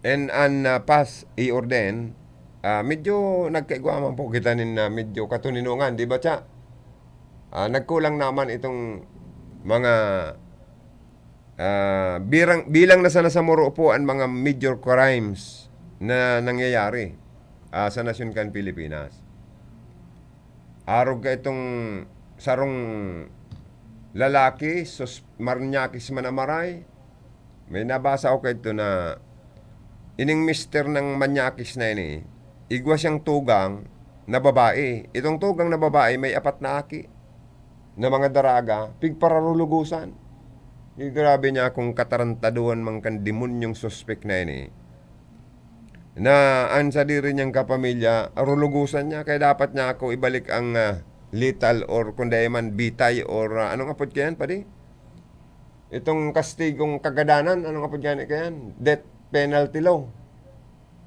And an, ah, PAS, i-orden, ah, medyo nagkaigwa man po kita nin, ah, medyo katoninongan, di ba, Cha? Ah, nagkulang naman itong mga, ah, birang-, bilang na sana sa muro po an mga major crimes na nangyayari, ah, sa nasyon kan Pilipinas. Arog ka itong sarong lalaki, sus-, Marnyakis man na maray. May nabasa ako kaito na ining mister ng Manyakis na ini, igwa siyang tugang na babae. Itong tugang na babae may apat na aki na mga daraga, pigpararulugusan. Di, grabe niya akong katarantaduhan man kan demonyong suspek na ini, na an sadiri niyang kapamilya, rulugusan niya, kaya dapat niya ako ibalik ang, ah, lethal or kung dai man bitay or, ah, anong apod kayan, padi? Itong kastigong kagadanan, anong apod gani kayan? Death penalty law.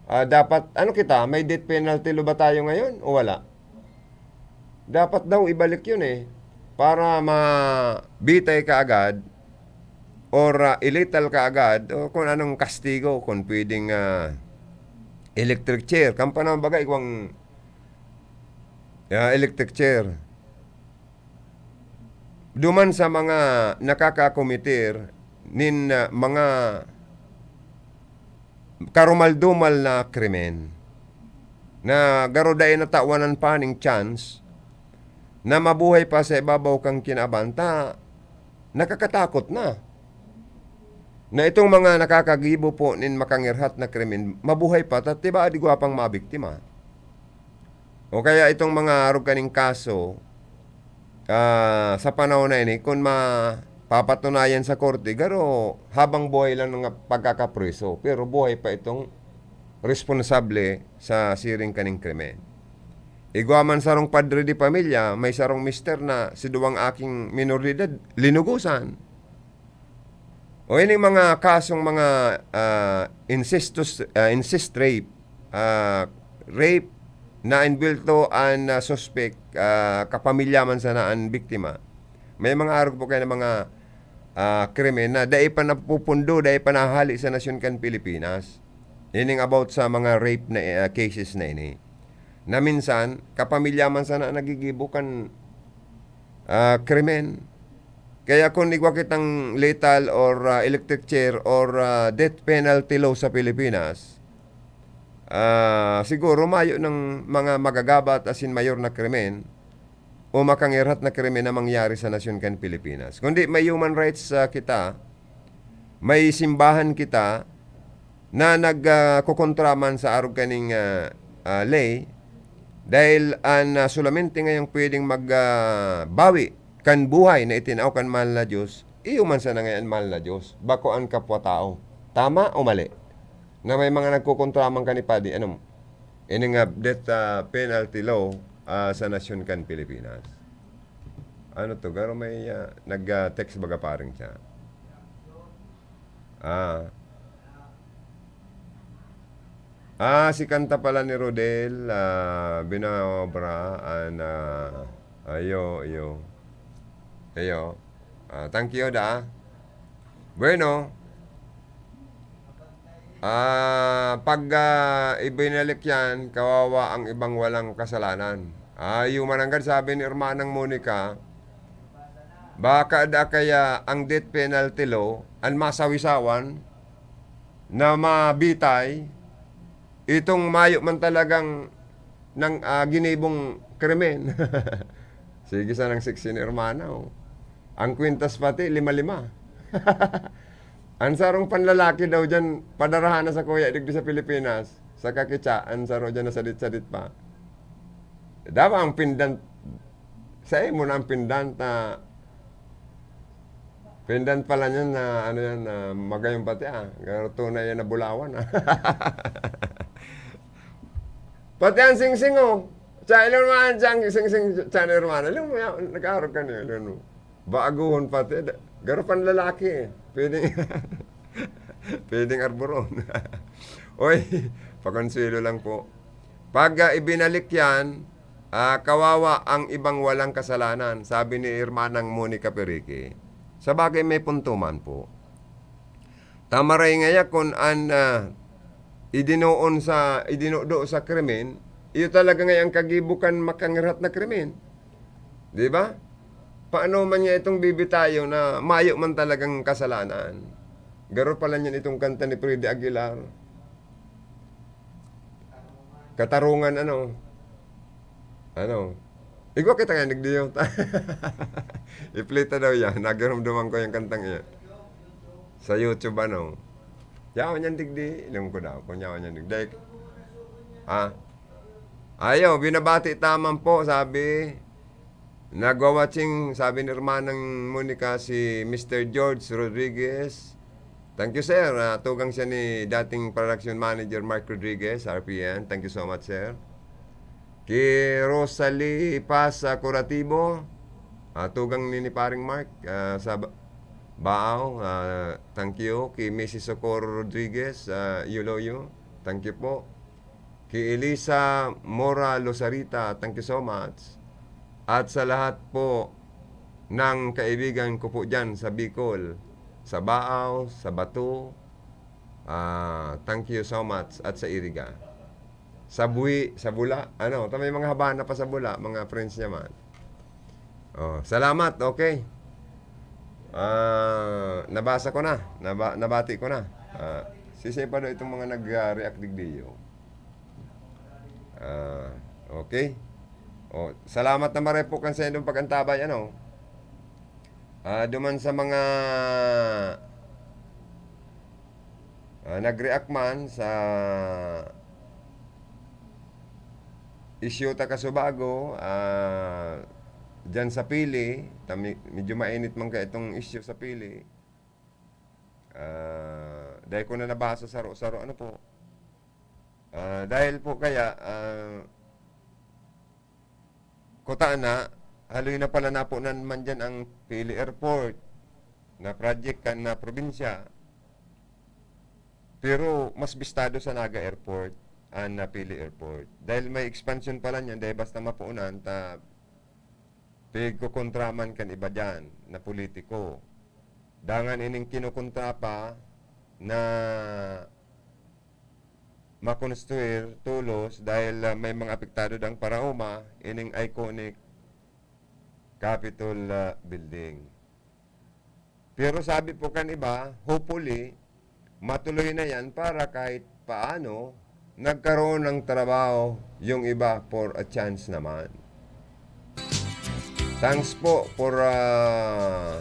Ah, dapat, ano kita, may death penalty law ba tayo ngayon o wala? Dapat daw ibalik yun eh. Para mabitay ka agad or, ah, ilethal ka agad o kung anong kastigo, kung pwedeng, ah, electric chair. Kan panahon baga, igwang, ah, electric chair. Duman sa mga nakakakometer nin, ah, mga karumal-dumal na krimen na garo dai natawan pa ning chance na mabuhay pa sa ibabaw kan kinaban ta, nakakatakot na. Na itong mga nakakagibo po nin makangirhat na krimen, mabuhay pa, ta tibaad igwa pang mabiktima. O kaya itong mga arog kaning kaso, ah, sa panahon na ini, kun mapapatunayan sa korte, garo habang buhay lang ang pagkakapriso, pero buhay pa itong responsable sa siring kaning krimen. Igwa man sarong padre de pamilya, may sarong mister na si duwang aking minor de edad, linugusan. O ining mga kasong mga, ah, incestus-, ah, incest rape, ah, rape na inbilto an, ah, suspek, ah, kapamilya man sana an biktima. May mga arog po kayan na mga, ah, krimen na dai pa napupundo, dai pa nahahali sa nasyon kan Pilipinas. Ining about sa mga rape na, ah, cases na ini. Na minsan, kapamilya man sana an nagigibo kan, ah, krimen. Kaya kun igwa kitang lethal or, ah, electric chair or, ah, death penalty law sa Pilipinas, ah, siguro mayo nang mga magagabat asin mayor na krimen o makangirhat na krimen na mangyari sa nasyon kan Pilipinas. Kundi may human rights, ah, kita, may simbahan kita na nag, ah, kokontra man sa arog kaning, ah, ah, ley, dahil an, ah, solamente ngayong pwedeng mag, ah, bawi kan buhay na itinao kan mahal na Diyos, iyo man sana ngayon an mahal na Diyos, bako an kapwa-tao. Tama o mali? Na may mga nagkokontra man kan ni Padi, ano, ini nga death, ah, penalty law, ah, sa nasyon kan Pilipinas. Ano to? Garo may, ah, nag, ah, text baga paring siya. Ah. Ah, si kanta pala ni Rodel, ah, Binaobra, an, ah, ayo, iyo. Ayo. Ah, thank you, da. Bueno. Ah, pag, ah, ibinalik yan, kawawa ang ibang walang kasalanan. Ah, iyo man anggad sabi ni Hermanang Monica, baka da kaya ang death penalty law, an masawisawan, na mabitay, itong mayo man talagang nang, ah, ginibong krimen. Sige sanang siksi ni hermana, oh. Ang kwintas pati, lima-lima. Ang sarong panlalaki daw diyan, padarahan na sa kuya digdi sa Pilipinas, sa kakitsa, ang saro diyan nasadit-sadit pa. Dawa ang pendant, sa imo na ang pendant na, pendant pala niyan na, ano yan, na magayong pati, ah. Pero tunay yan na bulawan, ah. Pati ang singsing, oh. Sa ilong naman, sa singsing, sa hermana. Alam mo, yan, nag-aarog ka niya, alam mo. Baaguhon pati, da-, garo panlalaki, eh. Pwedeng, pwedeng arboron. Oy, pakonsuelo lang po. Pag, ah, ibinalik yan, ah, kawawa ang ibang walang kasalanan, sabi ni Hermanang Monica Perique. Sabagay, may punto man po. Tamaray ngaya kun an, ah, idinoon sa, idinudo sa krimen, iyo talaga ngaya ang kagibo kan makangirhat na krimen. Di ba? Paano man niya itong bibitayo na mayo man talagang kasalanan? Garo pala niyan itong kanta ni Freddy Aguilar. Katarungan, ano? Ano? Igwa kita nga, nagdiyo. I-play ta daw yan. Nagarumduman ko yung kantang yan. Sa YouTube, ano? Yawan yan, digdi. Alam ko daw kung yawan yan, digdi. Ah? Ayaw, binabati taman po, sabi. Nagwa-watching, sabi ni Hermanang Monica, si Mister George Rodriguez. Thank you, sir. Ah, tugang siya ni dating production manager Mark Rodriguez, R P N. Thank you so much, sir. Ki Rosalie Paz, ah, Curatibo. Ah, tugang ni, ni Paring Mark, ah, sa Ba-, Baaw. Ah, thank you. Ki Missus Socorro Rodriguez, ah, Iloilo. Thank you po. Ki Elisa Mora Losarita, thank you so much. At sa lahat po ng kaibigan ko po dyan sa Bicol, sa Baaw, sa Bato, ah, thank you so much. At sa Iriga. Sa Bui, sa Bula, ano, ta may mga Habana pa sa Bula, mga friends niya man. Oh, salamat, okay. Ah, nabasa ko na, naba-, nabati ko na. Ah, sisay pa daw itong mga nag-react digdiyo. Ah, okay. Oh, salamat na maray po kan sa inyong pag-antabay, ano. Ah, duman sa mga, ah, nag-react man sa isyu ta kasubago, ah, dyan sa Pili, ta mi-, medyo mainit man kaya itong isyu sa Pili. Ah, dahil ko na nabasa saro-saro, ano po. Ah, dahil po kaya, ah, kutana, haloy na pala napunan man dyan ang Pili Airport, na project kan na probinsya. Pero mas bistado sa Naga Airport, ang Napili Airport. Dahil may expansion pala niyan, dahil basta mapuunan, ta pigkukontra man kan iba diyan na politiko. Dangan ining kinukontra pa na makonstruir tolos dahil, ah, may mga apektado dang paraoma, ining iconic Capitol, ah, Building. Pero sabi po kan iba, hopefully, matuloy na yan para kahit paano nagkaroon ng trabaho yung iba for a chance naman. Thanks po for, ah,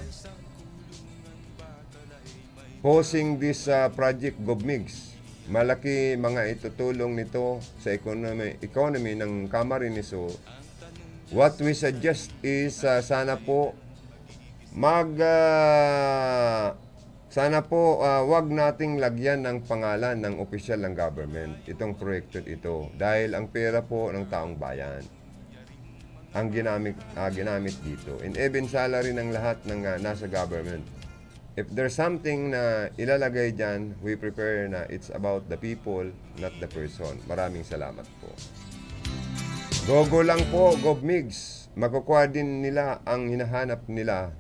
posting this, ah, project, Gov Migs. Malaki mga itutulong nito sa economy, economy ng Camarines Sur. What we suggest is, ah, sana po mag, ah, sana po, ah, wag nating lagyan ng pangalan ng opisyal ng government itong proyekto ito dahil ang pera po ng taong bayan ang ginamit, ah, ginamit dito. And even salary ng lahat ng, ah, nasa government. If there's something na ilalagay dyan, we prepare na it's about the people, not the person. Maraming salamat po. Gogo lang po, Gov Migs. Makukuha din nila ang hinahanap nila.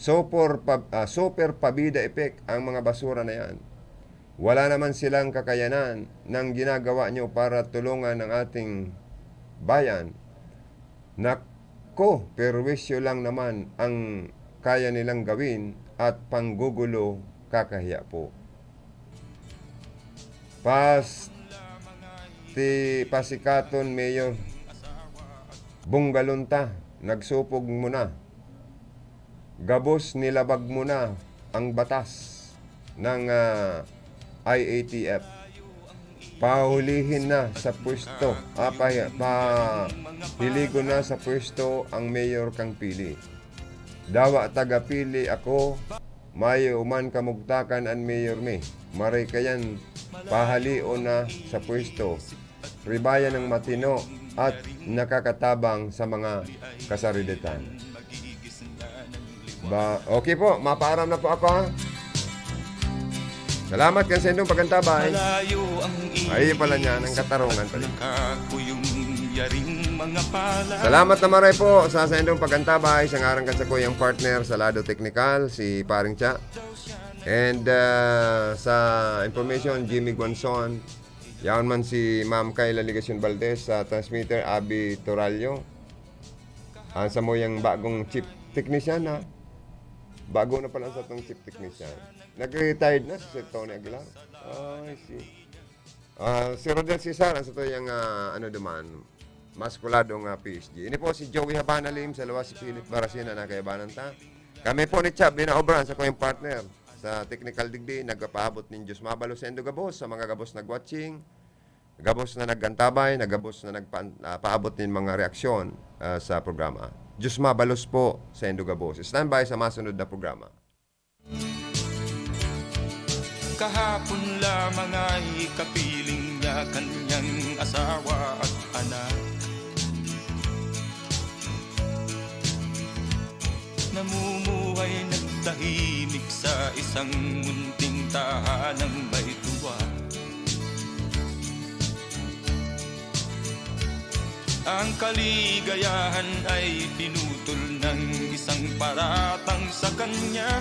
Super, pab-, ah, super pabida effect ang mga basura na yan. Wala naman silang kakayanan ng ginagawa nyo para tulungan ang ating bayan. Nako, perwisyo lang naman ang kaya nilang gawin at panggugulo, kakahiya po. Pasti-, pasikaton, Mayor. Bunggalon ta, nagsupog mo na. Gabos nilabag mo na ang batas ng, ah, I A T F. Pahulihin na sa pwesto, ah, pa-, pahiligon na sa pwesto ang mayor kang pili. Dawa taga-pili ako, mayo man kamugtakan an mayor mi. Maray kayan, pahalion na sa pwesto. Ribayan ng matino at nakakatabang sa mga kasaridetan. Ba, okay po, mapaaram na po ako, ha. Salamat kan saindong pag-antabay. Malayo ang Ay, pala niya, ng katarungan pala. Nakakuyong yaring mga pala. Salamat na maray po sa saindong pag-antabay. Sa ngaran kan sakuyang partner sa lado teknikal, si Paring Cha. And, ah, sa information, Jimmy Guanzon. Yaon man si Ma'am Kayla Legacion Valdez sa transmitter, Abby Torallo. Ang samuyang bagong chief technician, ha? Bago na pala sa tong chief technician. Nag-retired na si Sir Tony Aguilar. Oh, I see. Ah, si Rodel Cesar, ang sa tuyang, ah, ano duman, maskulado nga P S G. Ini po si Joey Habana Lim, sa luwas si Philip Barasina, na kaibanan ta. Kami po ni Chab, binaobran sa kuyang partner sa technical digdi, nagpapaabot nin Diyos mabalos sa indo gabos, sa mga gabos nag-watching, gabos na nag-antabay, na gabos na nagpa-, ah, paabot nin mga reaksyon, ah, sa programa. Diyos mabalos po sa indo gabos. Standby sa masunod na programa. Kahapon lamang ay kapiling niya kanyang asawa at anak. Namumuhay nagtahimik sa isang munting tahanang may tuwa. Ang kaligayahan ay pinutol ng isang paratang sa kanya.